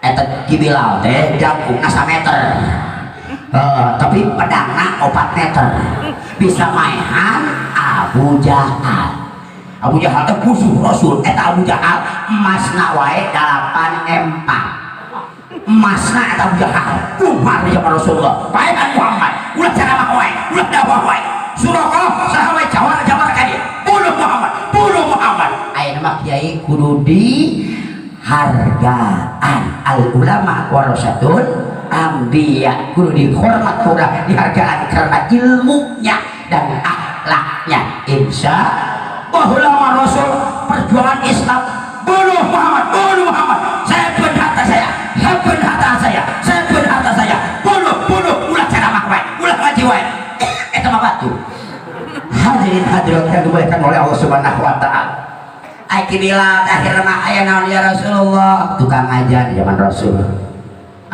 Eta Ki Bilal teh jangkungna sameter. Tapi pedangna 4 meter. Bisa maehan Abu Jahal. Abu Jahal teh musuh Rasul. Eta Abu Jahal emasna wae 8 M4. Emasna eta Abu Jahal. Umar di zaman Rasulullah. Paehan Muhammad. Ulah ceramah wae, ulah dakwah wae. Suraqah saha wae jawar-jawar ka dieu. Bunuh Muhammad, bunuh Muhammad. Ayeuna mah kiai kudu dihargaan. Al ulama warasatul anbiya, kudu dihormat, kudu dihargaan karena ilmunya dan akhlaknya. Insya Allah ulama Rasul perjuangan Islam, bunuh Muhammad, bunuh Muhammad. Saya pun harta saya, saya pun harta saya, saya pun harta saya. Bunuh, bunuh, ulah ceramah wae, ulah ngaji wae. Eta mah batu. Hadirin hadirat yang dimuliakan oleh Allah Subhanahu wa taala. Ai Bilal akhirna mah aya naon ya Rasulullah? Tukang ajar di zaman Rasul.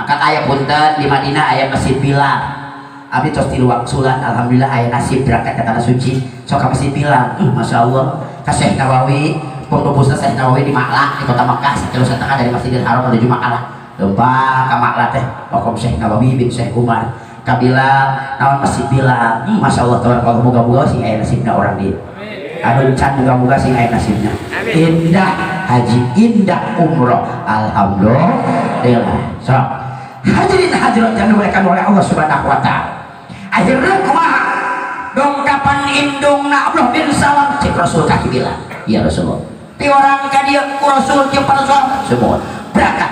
Maka aya punten di Madinah aya Masjid Bilal. Abdi tos tilu wangsulan, alhamdulillah aya nasib berangkat ke tanah suci. Sok ka Masjid Bilal. Masya Allah. Ka Syekh Nawawi, pembebusna Syekh Nawawi di Ma'la di kota Mekah, sakilo satengah dari Masjidil Haram menuju Ma'la. Lempah ka Ma'la teh makom Syekh Nawawi bin Syekh Umar. Ka Bilal, naon Masjid Bilal. Masya Allah tabarakallah, moga-moga sing aya nasibna orang di. Anu can moga-moga sing aya nasibna. Indah haji, indah umroh. Alhamdulillah. So, hadirin hadirat yang dimuliakan oleh Allah Subhanahu wa taala. Akhirnya kumaha? Dongkapan indungna Abdullah bin Salam cek Rasul ka Bilal. Ya Rasulullah. Piwarang ka dieu ku Rasul jeung para sahabat semua berangkat.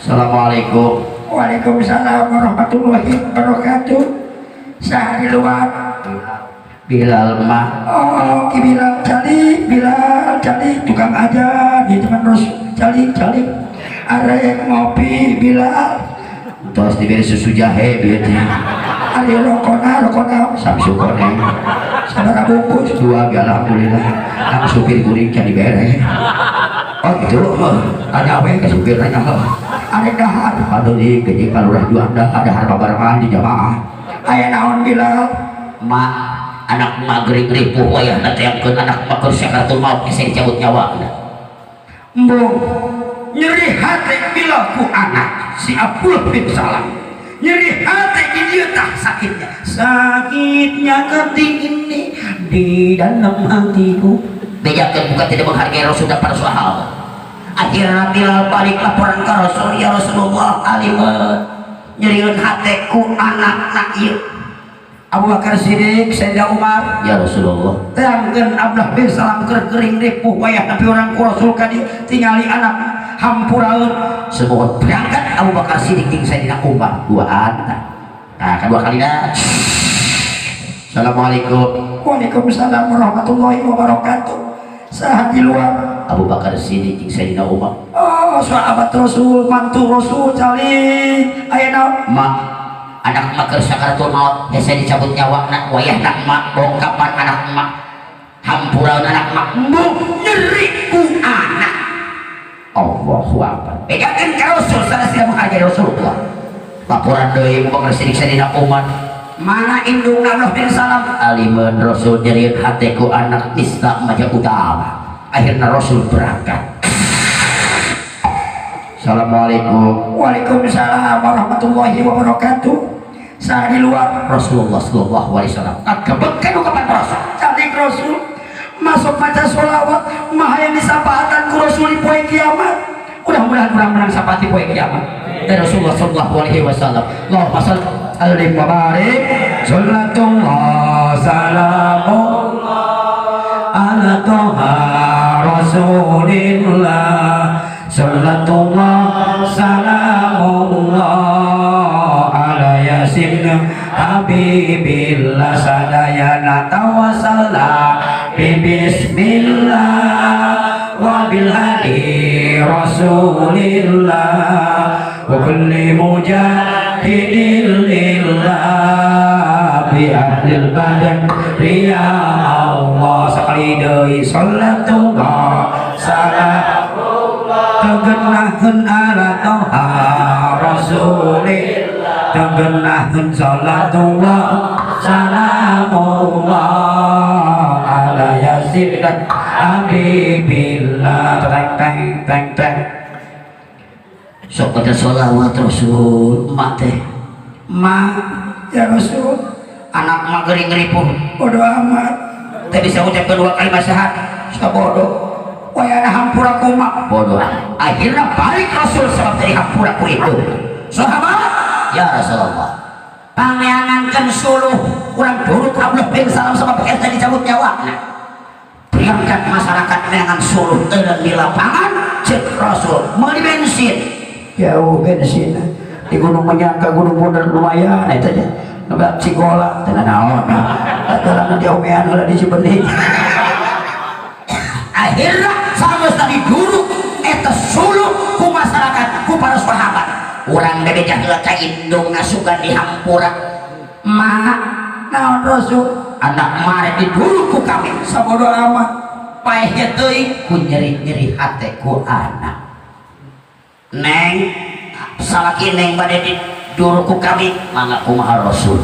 Assalamualaikum. Waalaikumsalam warahmatullahi wabarakatuh. Sehari luar. Bilal mah. Oh, Ki Bilal calik, Bilal calik tukang aja di teman Rasul calik calik. Arek ngopi Bilal. Tos diberi susu jahe bieu teh. Ari rokona rokona Samsu koneng. Sabaraha bungkus? Dua ge alhamdulillah. Nang supir kuring can dibere. Oh gitu. Tanya we ke supir tanya. Arek dahar. Aduh di keji kalurah Juanda ada harta barengan di jamaah. Aya naon Bilal? Mak anak mak gering ripuh wayahna teangkeun anak mak keur sakaratul maut hese dicabut nyawa. Embung nyeri hati Bilal ku anak si Abdullah bin Salam. Nyeri hati di dieu tah sakitnya. Sakitnya hati ini di dalam hatiku. Bejakeun bukan tidak menghargai Rasul dan para sahabat. Akhirnya Bilal balik laporan ke Rasul, ya Rasulullah alimeun nyeriun hatiku anak nak ieu. Abu Bakar Siddiq, Sayyidina Umar, ya Rasulullah. Teangkeun Abdullah bin Salam keur gering ripuh wayah tapi orang ku Rasul ka dieu tingali anak hampuraeun. Semua berangkat Abu Bakar Siddiq jeung Sayyidina Umar duaan. Nah, kedua kalina. Assalamualaikum. Waalaikumsalam warahmatullahi wabarakatuh. Saha di luar? Abu Bakar Siddiq jeung Sayyidina Umar. Oh, sahabat Rasul, mantu Rasul calik. Aya naon? Mak anak mak keur sakaratul maut hese dicabut nyawa nak wayahna mak dongkapan anak mak hampuraeun anak mak embung nyeri ku anak. Allahu akbar. Bejakeun ka Rasul sanes tidak menghargai Rasulullah. Laporan deui Abu Bakar Siddiq Sayyidina Umar. Mana indungna Abdullah bin Salam? Alimeun Rasul nyerieun hate ku anak nista maja utama. Akhirnya Rasul berangkat. Assalamualaikum. Waalaikumsalam warahmatullahi wabarakatuh. Saha di luar? Rasulullah sallallahu alaihi wasallam. Kagebekan ungkapan Rasul. Calik Rasul masuk baca sholawat maha yang disapaatan ku Rasul di poe kiamat. Mudah-mudahan urang menang sapati poe kiamat. Dari Rasulullah sallallahu alaihi wasallam. Allahumma shalli alaihi wa barik. Salatullah salamullah ala toha Rasulillah. Salatullah salamullah ala yasin habibillah. Sadayana tawassalna bi bismillah wa bil hadi Rasulillah wa kulli mujahidin lillah bi ahlil badan ya Allah. Sekali deui salatullah salamullah tegenahkeun ala toha Rasulillah tegenahkeun salatullah salamullah ala yasin habibillah. Teng teng teng teng. Sok baca sholawat Rasul emak teh. Ma ya Rasul anak mak gering ripuh bodoh amat teh bisa ucapkeun dua kalimat syahadat sabodoh wayana hampura ku mak bodoh. Akhirnya balik Rasul sebab dari hampura ku itu. Sahabat ya Rasulullah pangeanankeun suluh kurang turut Abdullah bin Salam sebab eta dicabut nyawa. Berangkat masyarakat neangan suluh teureun di lapangan cek Rasul meuli bensin jauh bensin di Gunung Menyangka Gunung Bunder lumayan eta nya nebak Cigola teu naon jalan di Omean heula di Cibening. Akhirnya sama tadi dulu eta suluh ku masyarakat ku para sahabat urang bebeja heula ka indungna sugan dihampura Ma naon Rasul anak mare diduru ku kami sabodo amat paehnya teuing ku nyeri-nyeri hate ku anak. Neng salaki neng bade diduruk ku kami mangga kumaha Rasul.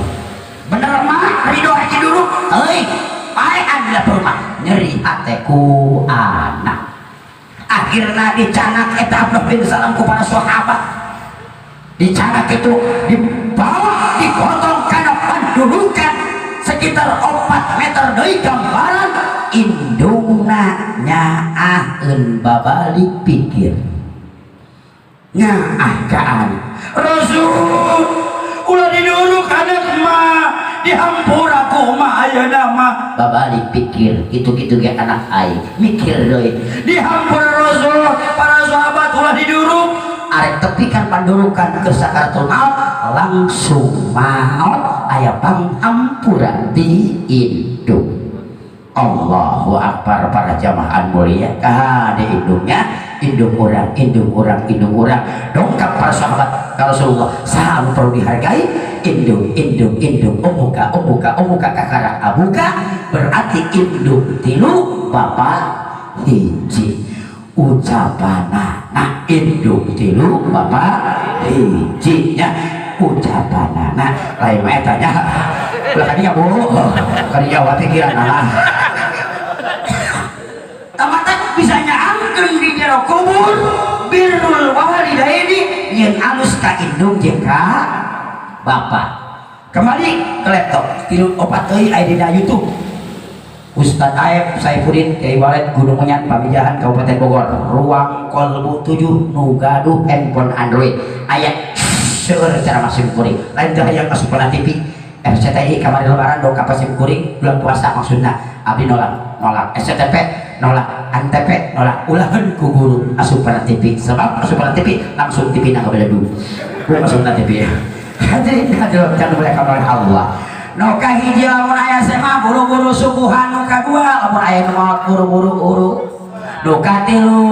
Bener mah ridho haji duruk euy paean di dapur mah nyeri hate ku anak. Akhirna dicanak eta Abdullah bin Salam ku para sahabat. Dicanak itu dibawa digotong kana pandurukan sekitar 4 meter deui gambaran indungna nyaaheun babalik pikir. Nyaah ka anak. Rasul ulah diduruk anak mah dihampura ku mah ayeuna mah. Babalik pikir kitu-kitu ge anak aing mikir deui dihampura Rasul para sahabat ulah diduruk. Arek tepikan pandurukan ke sakaratul maut langsung maut aya panghampura di indung. Allahu akbar para jamaah mulia kahade indungnya indung urang indung urang indung urang dongkap para sahabat ka Rasulullah saha anu perlu dihargai indung indung indung umuka umuka umuka kakara abuka berarti indung tilu bapak hiji ucapanana indung tilu bapak hiji nya ucapanana lain mah eta nya ulah kadinya bu kadinya wa pikiranana tamatak bisa nyaangkeun di jero kubur birrul walidaini nyeun alus ka indung jeung ka bapak. Kembali ke laptop tilu opat deui aya dina YouTube Ustaz Aep Saifuddin Kiai Waled Gunung Menyan Pamijahan Kabupaten Bogor Ruang Kolbu 7 nu gaduh handphone Android aya seueur cara masih kuring lain teh hayang asup kana TV RCTI kamari lebaran dong ka sim kuring bulan puasa maksudna abdi nolak nolak SCTV nolak Antv nolak ulaheun ku guru asup kana TV sebab asup kana TV langsung TV na kabeledug ku asup kana TV. Hadirin hadirat yang dimuliakan oleh Allah. Nu kahiji lamun aya SMA buru-buru suguhan, nu kadua lamun aya nu maot buru-buru uru, nu katilu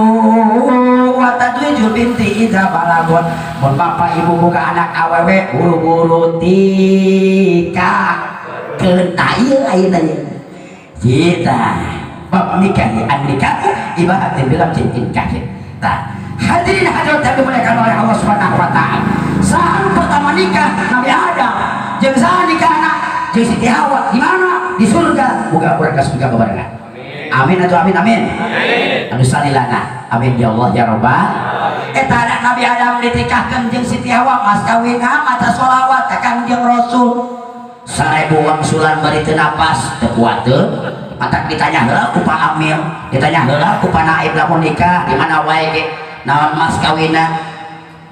wa tadwijul binti idza balagot mun bapak ibu boga anak awewe buru-buru tika keun ieu ayeuna ieu kita bab nikah an nikah ibahatin bilam cintin kahit. Tah hadirin hadirat yang dimuliakan oleh Allah Subhanahu wa taala. Saat pertama nikah Nabi Adam jeung saha nikahna jeung Siti Hawa di mana? Di surga. Moga urang ka surga babarengan. Amin atau amin amin. Anu salilana. Amin ya Allah ya Rabbal. Eta anak Nabi Adam ditikahkeun jeung Siti Hawa mas kawinna maca sholawat ka Kangjeng Rasul. 1000 wangsulan bari teu napas teu kuateun. Matak ditanya heula ku Pak Amil, ditanya heula ku Pak Naib lamun nikah di mana wae ge naon mas kawinna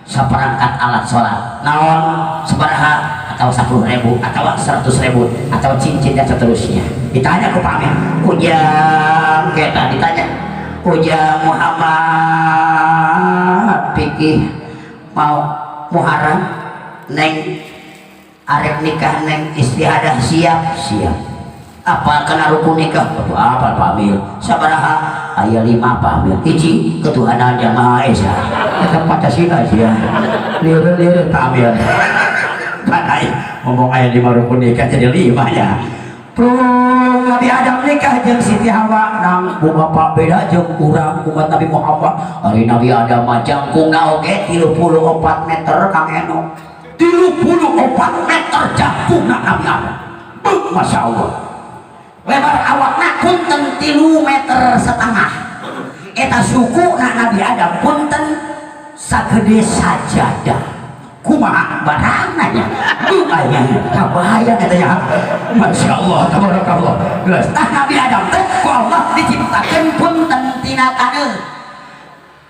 saperangkat alat sholat naon sabaraha atau 10.000 atau 100.000 atau cincin dan seterusnya. Ditanya ku Pak Amil, ujang kita ditanya ujang Muhammad pikir mau Muharram neng arek nikah neng istihadah siap siap apa kena rukun nikah apa Pak Amil sabaraha aya 5 Pak Amil hiji ketuhanan yang Maha Esa eta Pancasila sia lieur-lieur Pak Amil padahal ngomong aya 5 rukun nikah jadi 5 ya. Prung Nabi Adam nikah jeung Siti Hawa nang ku bapak beda jeung urang umat Nabi Muhammad. Ari Nabi Adam mah jangkungna oge 34 meter Kang Eno. 34 meter jangkungna Nabi Adam. Beuh, Masya Allah. Lebar awakna punten 3 meter setengah. Eta sukuna Nabi Adam punten sagede sajadah. Kumaha barangna nya? Beuh, aya kabayang eta nya. Masya Allah, tabarakallah. Geus tah Nabi Adam teh ku Allah diciptakeun punten tina taneuh.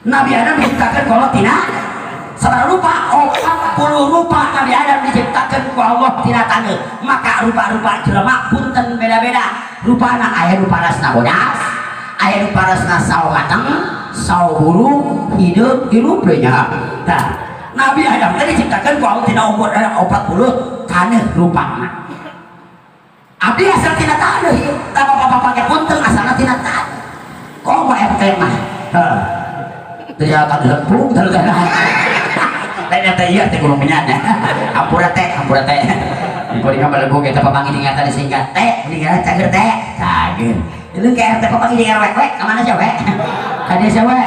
Nabi Adam diciptakeun ku Allah tina sabaraha rupa? 40 rupa Nabi Adam diciptakeun ku Allah tina taneuh. Maka rupa-rupa jelema punten beda-beda. Rupana aya nu parasna bodas, aya nu parasna sawo mateng, sawo burung, hideung, hirup we nya. Tah Nabi Adam teh diciptakeun ku Allah tina umur 40 taneuh rupana. Abdi asal tina taneuh ieu, tah bapak-bapak ge punten asalna tina taneuh. Komo RT mah. Heeh. Ternyata lempung ternyata. Lain RT ieu teh kudu menyan. Ampura teh, ampura teh. Kuring mah balegu eta papanggih dengan tadi singkat teh, mendingan cager teh. Cager. Lu ke RT papanggih dengan RW, we, ka mana sia we? Ka desa we.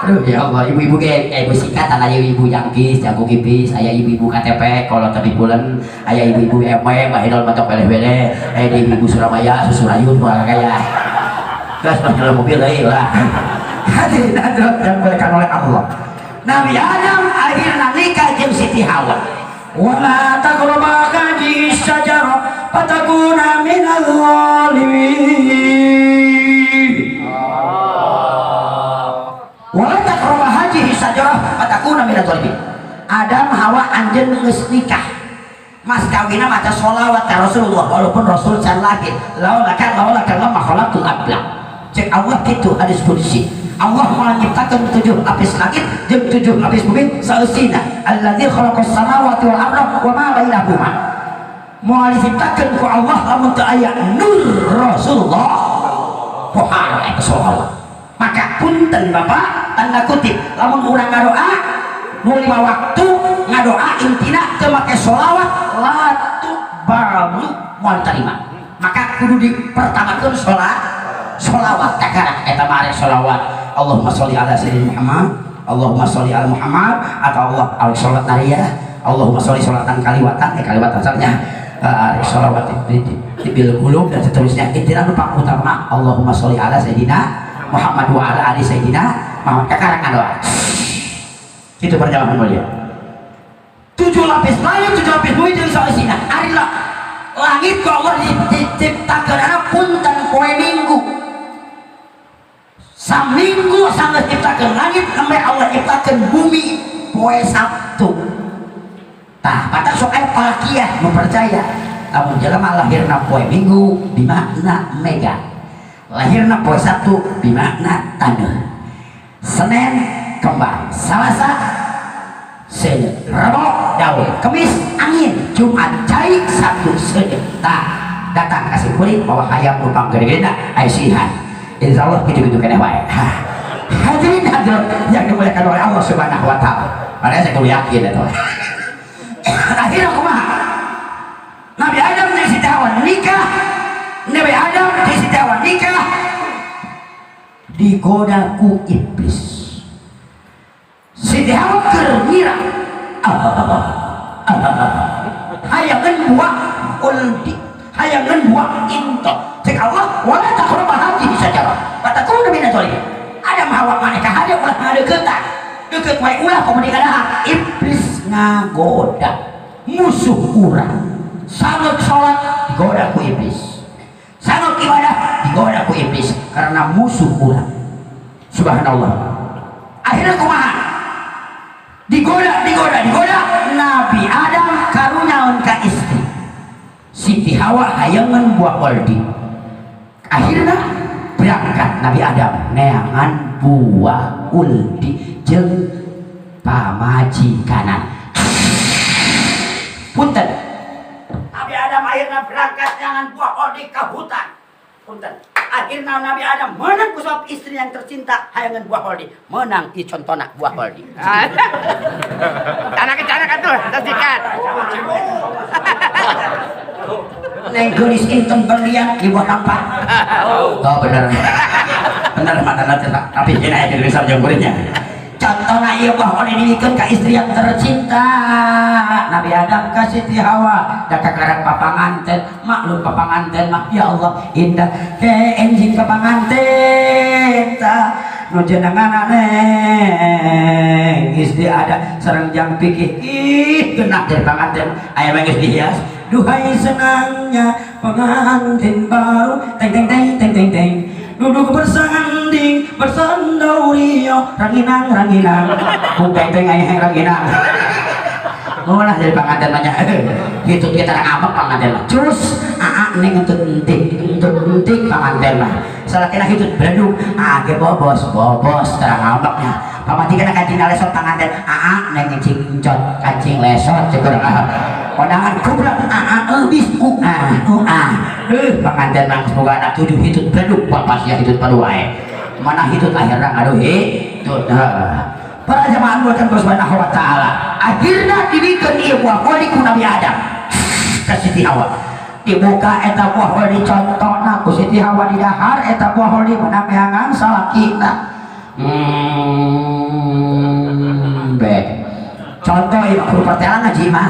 Aduh ya Allah, ibu-ibu ge ibu singkatan, aya ibu jangkis, jago kipis, aya ibu-ibu KTP, kalau tapi bulan, aya ibu-ibu MW, Mbak Hidol matok bele-bele, aya ibu-ibu Surabaya, susu rayun, wah kaya. Gas pas dalam mobil deui lah. Hadirin hadirat yang dimuliakan oleh Allah. Nabi Adam akhirnya nikah jeung Siti Hawa. Wala taqraba hadhihi syajara fatakuna minadh dhalimin. Wala taqraba hadhihi syajarah fatakuna minadh dhalimin. Adam Hawa anjeun geus nikah. Mas kawinna maca sholawat ka Rasulullah walaupun Rasul can lahir. Laulaka laulaka lama khalaqtul abla. Cek Allah kitu hadis qudsi. Allah menciptakan 7 lapis langit jeung 7 lapis bumi saeusina. Alladzi khalaqas samawati wal arda wa ma bainahuma. Moal diciptakeun ku Allah lamun teu aya nur Rasulullah. Pohara eta sholawat. Maka punten Bapak, tanda kutip, lamun urang ngadoa nu 5 waktu ngadoa intina teu make sholawat la tuqbalu, moal diterima. Maka kudu dipertamakeun sholawat kakara eta mah arek sholawat Allahumma sholli ala sayyidina Muhammad, Allahumma sholli ala Muhammad, atau Allah arek sholat nariyah, Allahumma sholli sholatan kaliwatan, kaliwatan salahnya, arek sholawat di bil qulub dan seterusnya. Intina nu utama Allahumma sholli ala sayyidina Muhammad wa ala ali sayyidina Muhammad kakara ngadoa. Itu perjalanan mulia. 7 lapis langit, 7 lapis bumi jeung saeusina. Ari langit ku Allah diciptakeun punten poe Minggu. Saminggu sanggeus nyiptakeun langit sampai Allah nyiptakeun bumi poe Sabtu. Tah, mata sok aya palakiah nu percaya lamun jelema lahirna poe Minggu bimakna mega. Lahirna poe Sabtu bimakna taneuh. Senin kembang, Selasa seuneu, Rebo daun, Kemis angin, Jumat cai, Sabtu seuneu. Tah, datang kasih kulit bawa hayam numpang gede-gede aya silihan. Insya Allah gitu-gitu keneh wae. Hadirin hadirat yang dimuliakan oleh Allah Subhanahu wa taala. Makanya saya kudu yakin eta. Akhirnya kumaha? Nabi Adam jeung Siti Hawa nikah. Nabi Adam jeung Siti Hawa nikah. Digoda ku iblis. Siti Hawa keur ngira. Hayangeun buah uldi, hayangeun buah into. Cek Allah, wala taqrabu hadhihi syajarah fatakunu minadh dhalimin. Adam Hawa maneh ka hade ulah ngadeuketan. Deukeut wae ulah komo dikadaha. Iblis ngagoda musuh urang. Sanggeuk salat digoda ku iblis. Sanggeuk ibadah digoda ku iblis karena musuh urang. Subhanallah. Akhirnya kumaha? Digoda, digoda, digoda. Nabi Adam karunyaun ka istri. Siti Hawa hayangeun buah oldi. Akhirnya berangkat Nabi Adam neangan buah uldi jeung pamajikanan. Punten. Nabi Adam akhirnya berangkat neangan buah oldi ke hutan. Punten. Akhirnya Nabi Adam menang ku sebab istri yang tercinta hayangan buah oldi. Menang i contona buah oldi. Canak canak atuh, tersikat. Neng geulis inten berlian di buah nampak. Oh bener. Bener mata nanti tapi ini aja bisa jemurnya. Contohnya ieu buah oldi dibikeun ka istri yang tercinta. Nabi Adam ka Siti Hawa da kakarak papanganten, maklum papanganten mah ya Allah indah ke enjing papanganten ta nu jenengan neng istri ada sareng jang pikir ih genah dari panganten aya mah geus dihias duhai senangnya pengantin baru teng teng teng teng teng teng duduk bersanding bersandau rio ranginang ranginang bung teng teng aya ranginang Mulah jadi panganten mah nya. Gitu kita ngambek panganten mah. Terus aa neng entut entik entut entik panganten mah. Salah kena hitut beleduk aa ge bobos bobos terang ngambeknya. Pamajikan kancing lesot panganten aa neng encing encot kancing lesot cek urang ah. Kondangan kubrak aa eubis u a u a. Panganten mah semoga anak 7 hitut beleduk bapak sia hitut padu wae. Mana hitut akhirna ngaduh hitut. Para jamaah buatan Subhanahu wa taala. Akhirna dibikeun ieu buah oldi ku Nabi Adam ka Siti Hawa. Dibuka eta buah oldi contona ku Siti Hawa didahar eta buah oldi menang meangan salakina. Be. Contoh ieu mah kudu pertelan ngaji mah.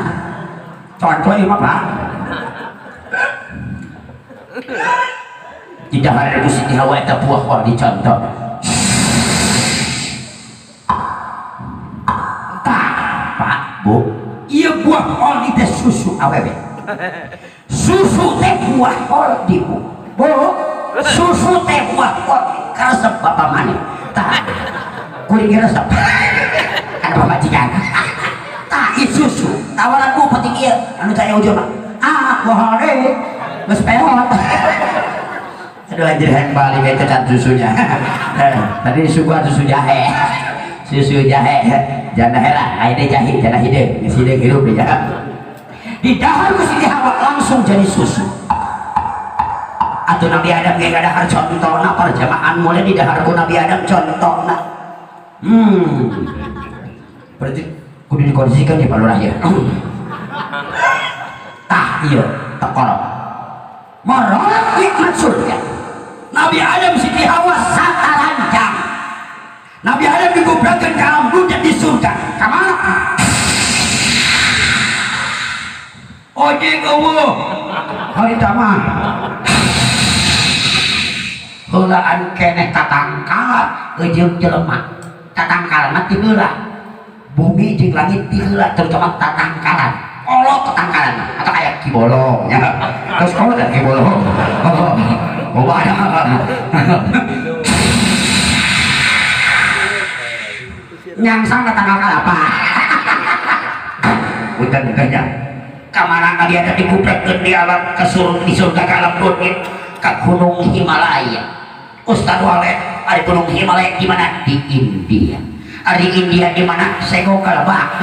Contoh ieu mah Pak. Di dahar ku Siti Hawa eta buah wal dicontoh. Tah, Pak, Bu. Ieu buah oli teh susu awewe. Susu teh buah oli, Bu. Bu, susu teh buah oli karesep bapak maneh. Tah, kuring ge resep. Kana pamajikan. Tah, ieu susu. Tawaran bu penting ieu anu teh ujung mah. Ah, bohong deui. Geus peot. Aduh anjir hayang balik eta can susunya. Tadi disuguhan susu jahe. Susu jahe. Janda heran, aya deui jahe, janda hideung, geus hideung hirup deui ya. Di dahar ku Siti Hawa langsung jadi susu. Atuh Nabi Adam ge ngadahar contona perjamaan mulai di dahar ku Nabi Adam contona. Berarti kudu dikondisikan di Pak Lurah ya. Tah ieu tekorok. Marah nikmat surga. Nabi Adam Siti Hawa sataranjang. Nabi Adam digubrakeun ka alam dunya di surga. Ka mana? Ojek eueuh. Harita mah. Heulaan keneh tatangkal jeung jelema. Tatangkalan mah ti heula. Bumi jeung langit ti heula terutama tatangkalan. Kolot tatangkalan mah atau aya Ki Bolong nya. Terus kolot dan Ki Bolong. Oh, ada. Nyangsang tatangkal kalapa. Punten nya. Kamana Nabi Adam digubrakeun di alam ke surga, di surga ke alam dunia ke Gunung Himalaya. Ustaz Waled, ada Gunung Himalaya di mana? Di India. Ada di India di mana? Sego kalebak.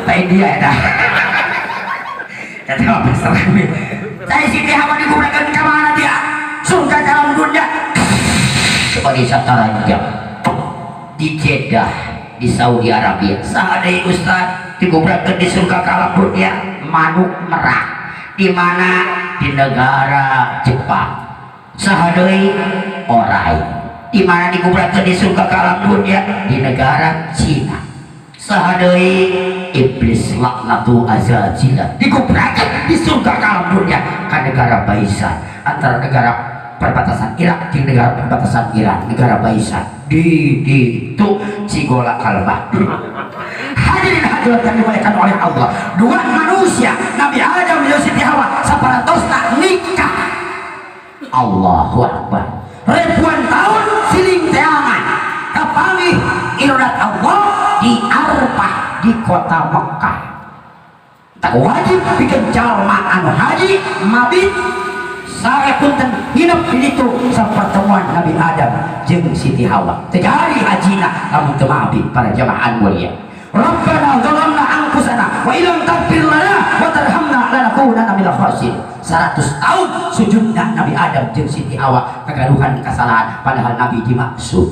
Ta India eta. Eta mah pasar. Saya Siti Hawa digubrakeun ka mana dia? Surga ke alam dunia. Sebagai sataranjang di Jeddah di Saudi Arabia. Saha deui Ustaz digubrakeun di surga ke alam dunia? Manuk merak. Di mana? Di negara Jepang. Saha deui? Orai. Di mana digubrakeun di surga ke alam dunia? Di negara Cina. Saha deui? Iblis laknatu azazila digubrakeun di surga ke alam dunia ka negara Baisan, antara negara perbatasan Irak jeung negara perbatasan Iran, negara Baisan. Di ditu Cigola Kalbah. Hadirin hadirat yang dimuliakan oleh Allah, dua manusia Nabi Adam dan Siti Hawa saparantosna nikah. Allahu Akbar. Ribuan tahun siling teangan kapanggih irodat Allah di Arfah di kota Mekah. Tak wajib bikin jalma anu haji mabit sare punten nginep di ditu sapertemuan Nabi Adam jeung Siti Hawa. Terjadi hajina lamun teu mabit para jamaah mulia. Rabbana zalamna anfusana wa illam taghfir lana wa tarhamna lanakunanna minal khasirin. 100 tahun sujudna Nabi Adam jeung Siti Hawa kagaduhan kesalahan padahal Nabi dimaksud.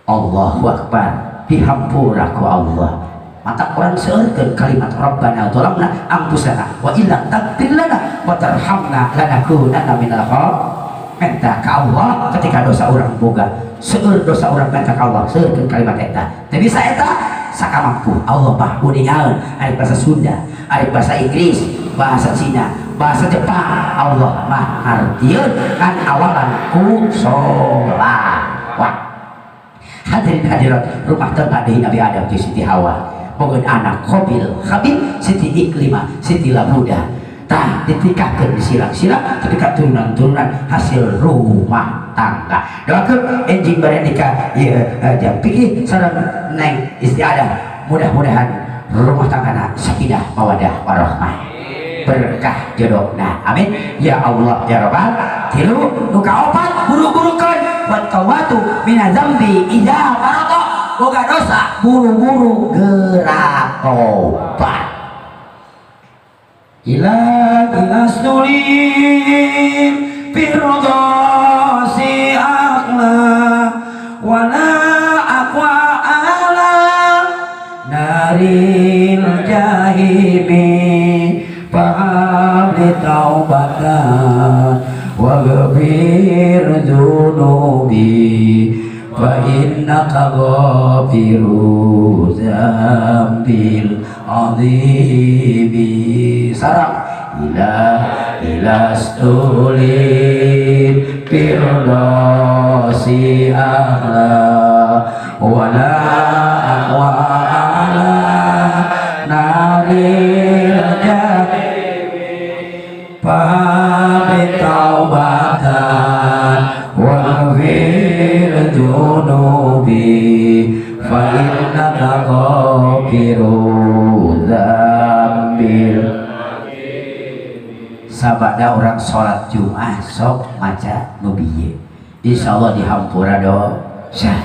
Allahu Akbar, dihampura ku Allah. Mata orang seueurkeun kalimat Rabbana zalamna anfusana wa illam taghfir lana wa tarhamna lanakunanna minal khasirin. Minta ka Allah ketika dosa orang boga, seueur dosa orang minta ka Allah, seueurkeun kalimat eta. Teu bisa eta sakamampu Allah mah uningaeun ari bahasa Sunda, ari bahasa Inggris, bahasa Cina, bahasa Jepang, Allah mah ngartieun kan awalan ku sholawat. Hadirin hadirat rumah tangga deui Nabi Adam jeung Siti Hawa, boga anak Qabil, Habil, Siti Iklimah, Siti Labuda. Tah ditikahkeun disilang-silang ketika turunan-turunan hasil rumah tangga. Doakeun enjing bare nikah ieu jam pikir sareng neng istiadah, mudah-mudahan rumah tanggana sakinah mawadah warahmah, berkah jodohna. Amin ya Allah ya Rabbal. Tilu nu kaopat buru-burukeun wa tawatu minaz zambi idza farata, boga dosa buru-buru gerak tobat. Ila ilastulim firdausi aqla wala aqwa ala naril jahimi fa'abli taubatan waghfir dzunubi fa innaka ghafiru dzambil azimi. Sarang ila ilastulil firdausi a'la wala aqwa ala naril jahim fa taubatan wa fil dunubi fa innaka ghafiru dzambil. Sabada orang sholat Jumat sok maca nu bieu, insyaallah dihampura dosa.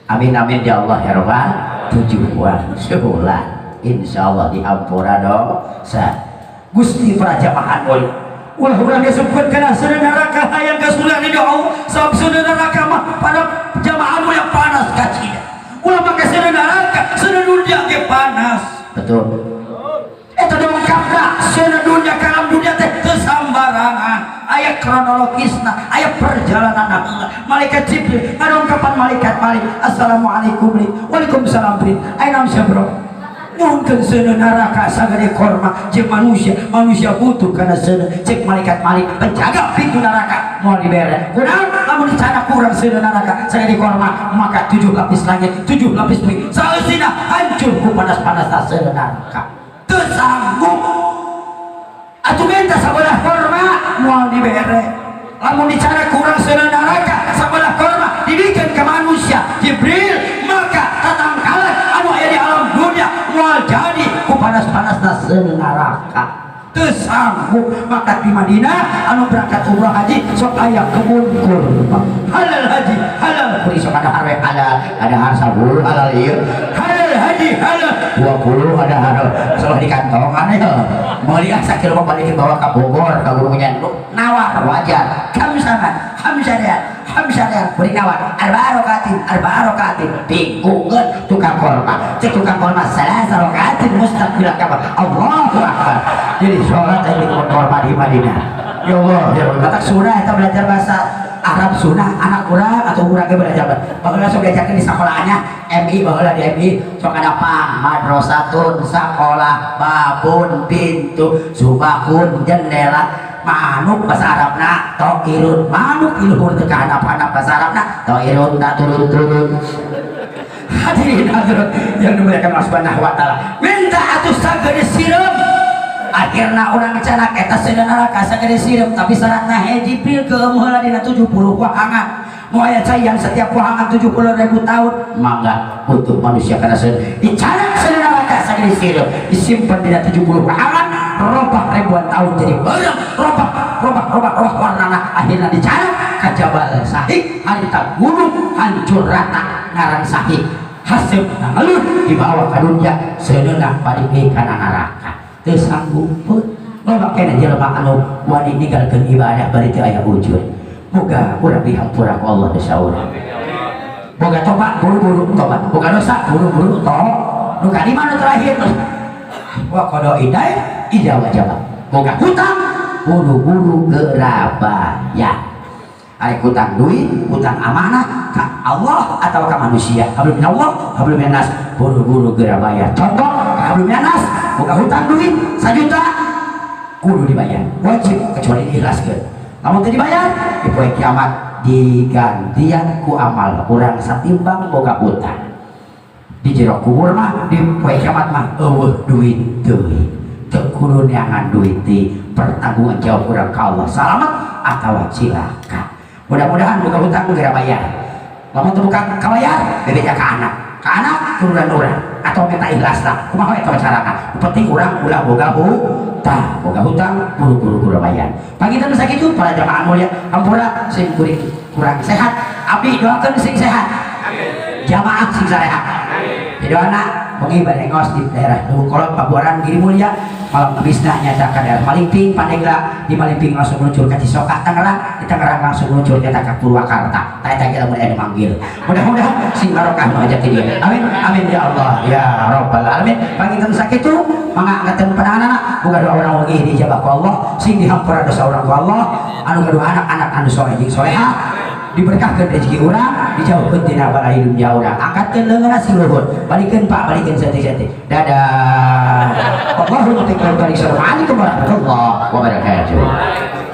Amin amin ya Allah ya Rabbal 7 bulan sebulan insyaallah dihampura dosa. Gusti para jamaah mulia, ulah urang disebut kana seuneu neraka hayang ka surga di doa sabab seuneu neraka mah pada jamaah mulia panas kacida. Ulah make seuneu neraka, seuneu dunia ge panas. Betul. Eta dongkapna seuneu dunia ka alam dunia teh teu sambarangan. Aya kronologisna, aya perjalanan heula. Malaikat Jibril ngadongkapan malaikat Malik. Assalamualaikum li. Waalaikumsalam Brin. Aya naon sia bro? Nyuhunkeun seuneu neraka sagede korma jeung manusia, manusia butuh kana seuneu. Cek malaikat Malik penjaga pintu neraka moal dibere. Kunaon lamun dicanak kurang seuneu neraka sagede korma maka 7 lapis langit, 7 lapis bumi saeusina hancur ku panas-panasna seuneu neraka. Teu sanggup. Atuh minta sabelah korma moal dibere. Lamun dicanak kurang seuneu neraka sabelah korma dibikeun ka manusia Jibril maka tatangkalan anu aya di alam dunia moal jadi ku panas-panasna seuneu neraka. Teu sanggup. Maka di Madinah anu berangkat umrah haji sok aya kebun kurma halal haji halal kuri sok ada harwe halal ada harsa bulu halal ieu halal haji halal 20 ada halal salah di kantongan ya meuli ah sakilo mah balikin bawa ka Bogor ka guru nyandu nawar wajar kamsaman hamsarian hamsarian beri nawar arba'a rakatin arba'a rakatin bingungeun tukang korma cek tukang korma salasa rakatin mustaqbil kabar Allahu akbar. Jadi sholat aja di korma di Madinah ya Allah ya Allah. Kata sunah eta belajar bahasa Arab sunah anak urang atau urang ge belajar baheula sok diajarkeun di sakolahannya MI baheula di MI sok ada pang madrasatun sakolah babun pintu subakun jendela manuk bahasa Arabna toirun manuk iluhur teu kahandap-handap bahasa Arabna toirun tak turun-turun. Hadirin hadirat yang dimuliakan Allah Subhanahu wa taala, minta atuh sagede sireum. Akhirna urang canak eta seuneu neraka sagede sireum tapi syaratna he Jibril keueum heula dina 70 wahangan. Nu aya cai yang setiap wahangan 70.000 tahun mangga untuk manusia kana seuneu dicanak seuneu neraka sagede sireum disimpan dina 70 wahangan robah ribuan tahun jadi barang robah robah robah robah warnana akhirna dicanak ka Jabal Sahih harita gunung hancur rata ngaran Sahih hasil ngalur dibawa ka dunia seuneuna balik deui kana neraka. Teu sanggup pun loba keneh jelema anu wani ninggalkeun ibadah bari teu aya ujur. Moga urang dihampura ku Allah dosa urang. Boga tobat buru-buru tobat, boga dosa buru-buru tobat. Nu kalima nu terakhir wa qada idai ija wajaba. Boga hutang buru-buru geura bayar. Ari hutang duit, hutang amanah ka Allah atau ka manusia. Hablum minallah, hablum minannas, buru-buru geura bayar. Contoh hablum minannas, boga hutang duit 1 juta kudu dibayar, wajib kecuali diikhlaskeun. Lamun teu dibayar di poe kiamat digantian ku amal urang satimbang boga hutang. Di jero kubur mah di poe kiamat mah eueuh duit deui. Teu kudu neangan duit deui, pertanggungan jawab urang ka Allah salamat atawa cilaka. Mudah-mudahan boga hutang geura bayar. Lamun teu buka kabayar bebeja ka anak. Ka anak turunan urang atau minta ikhlas lah. Kumaha eta carana? Penting urang ulah boga hutang, boga hutang buru-buru geura bayar. Panginten sakitu para jamaah mulia, hampura sing kuring kurang sehat, abdi doakeun sing sehat. Amin. Jamaah sing sarehat. Amin. Jadi anak bengi bade ngos di daerah Lubuk Kolot Pabuaran Giri Mulia, malam Kamisna nyata ka daerah Malimping Pandeglang, di Malimping langsung meluncur ke Cisoka Tangerang, di Tangerang langsung meluncur nyata ka Purwakarta. Tah eta kita mun aya nu manggil. Mudah-mudahan sing barokah nu ajak di dieu. Amin amin ya Allah ya rabbal alamin. Panginten sakitu mangga angkeun pananganana, boga doa urang wengi diijabah ku Allah, sing dihampura dosa urang ku Allah, anu gaduh anak-anak anu soleh jeung solehah, Diberkahkan rezeki urang, dijauhkeun tina balai dunia urang. Angkatkeun leungeunna sing luhur, balikeun, Pak, balikeun saeutik-saeutik. Dadah. Allahumma. Assalamualaikum warahmatullahi wabarakatuh.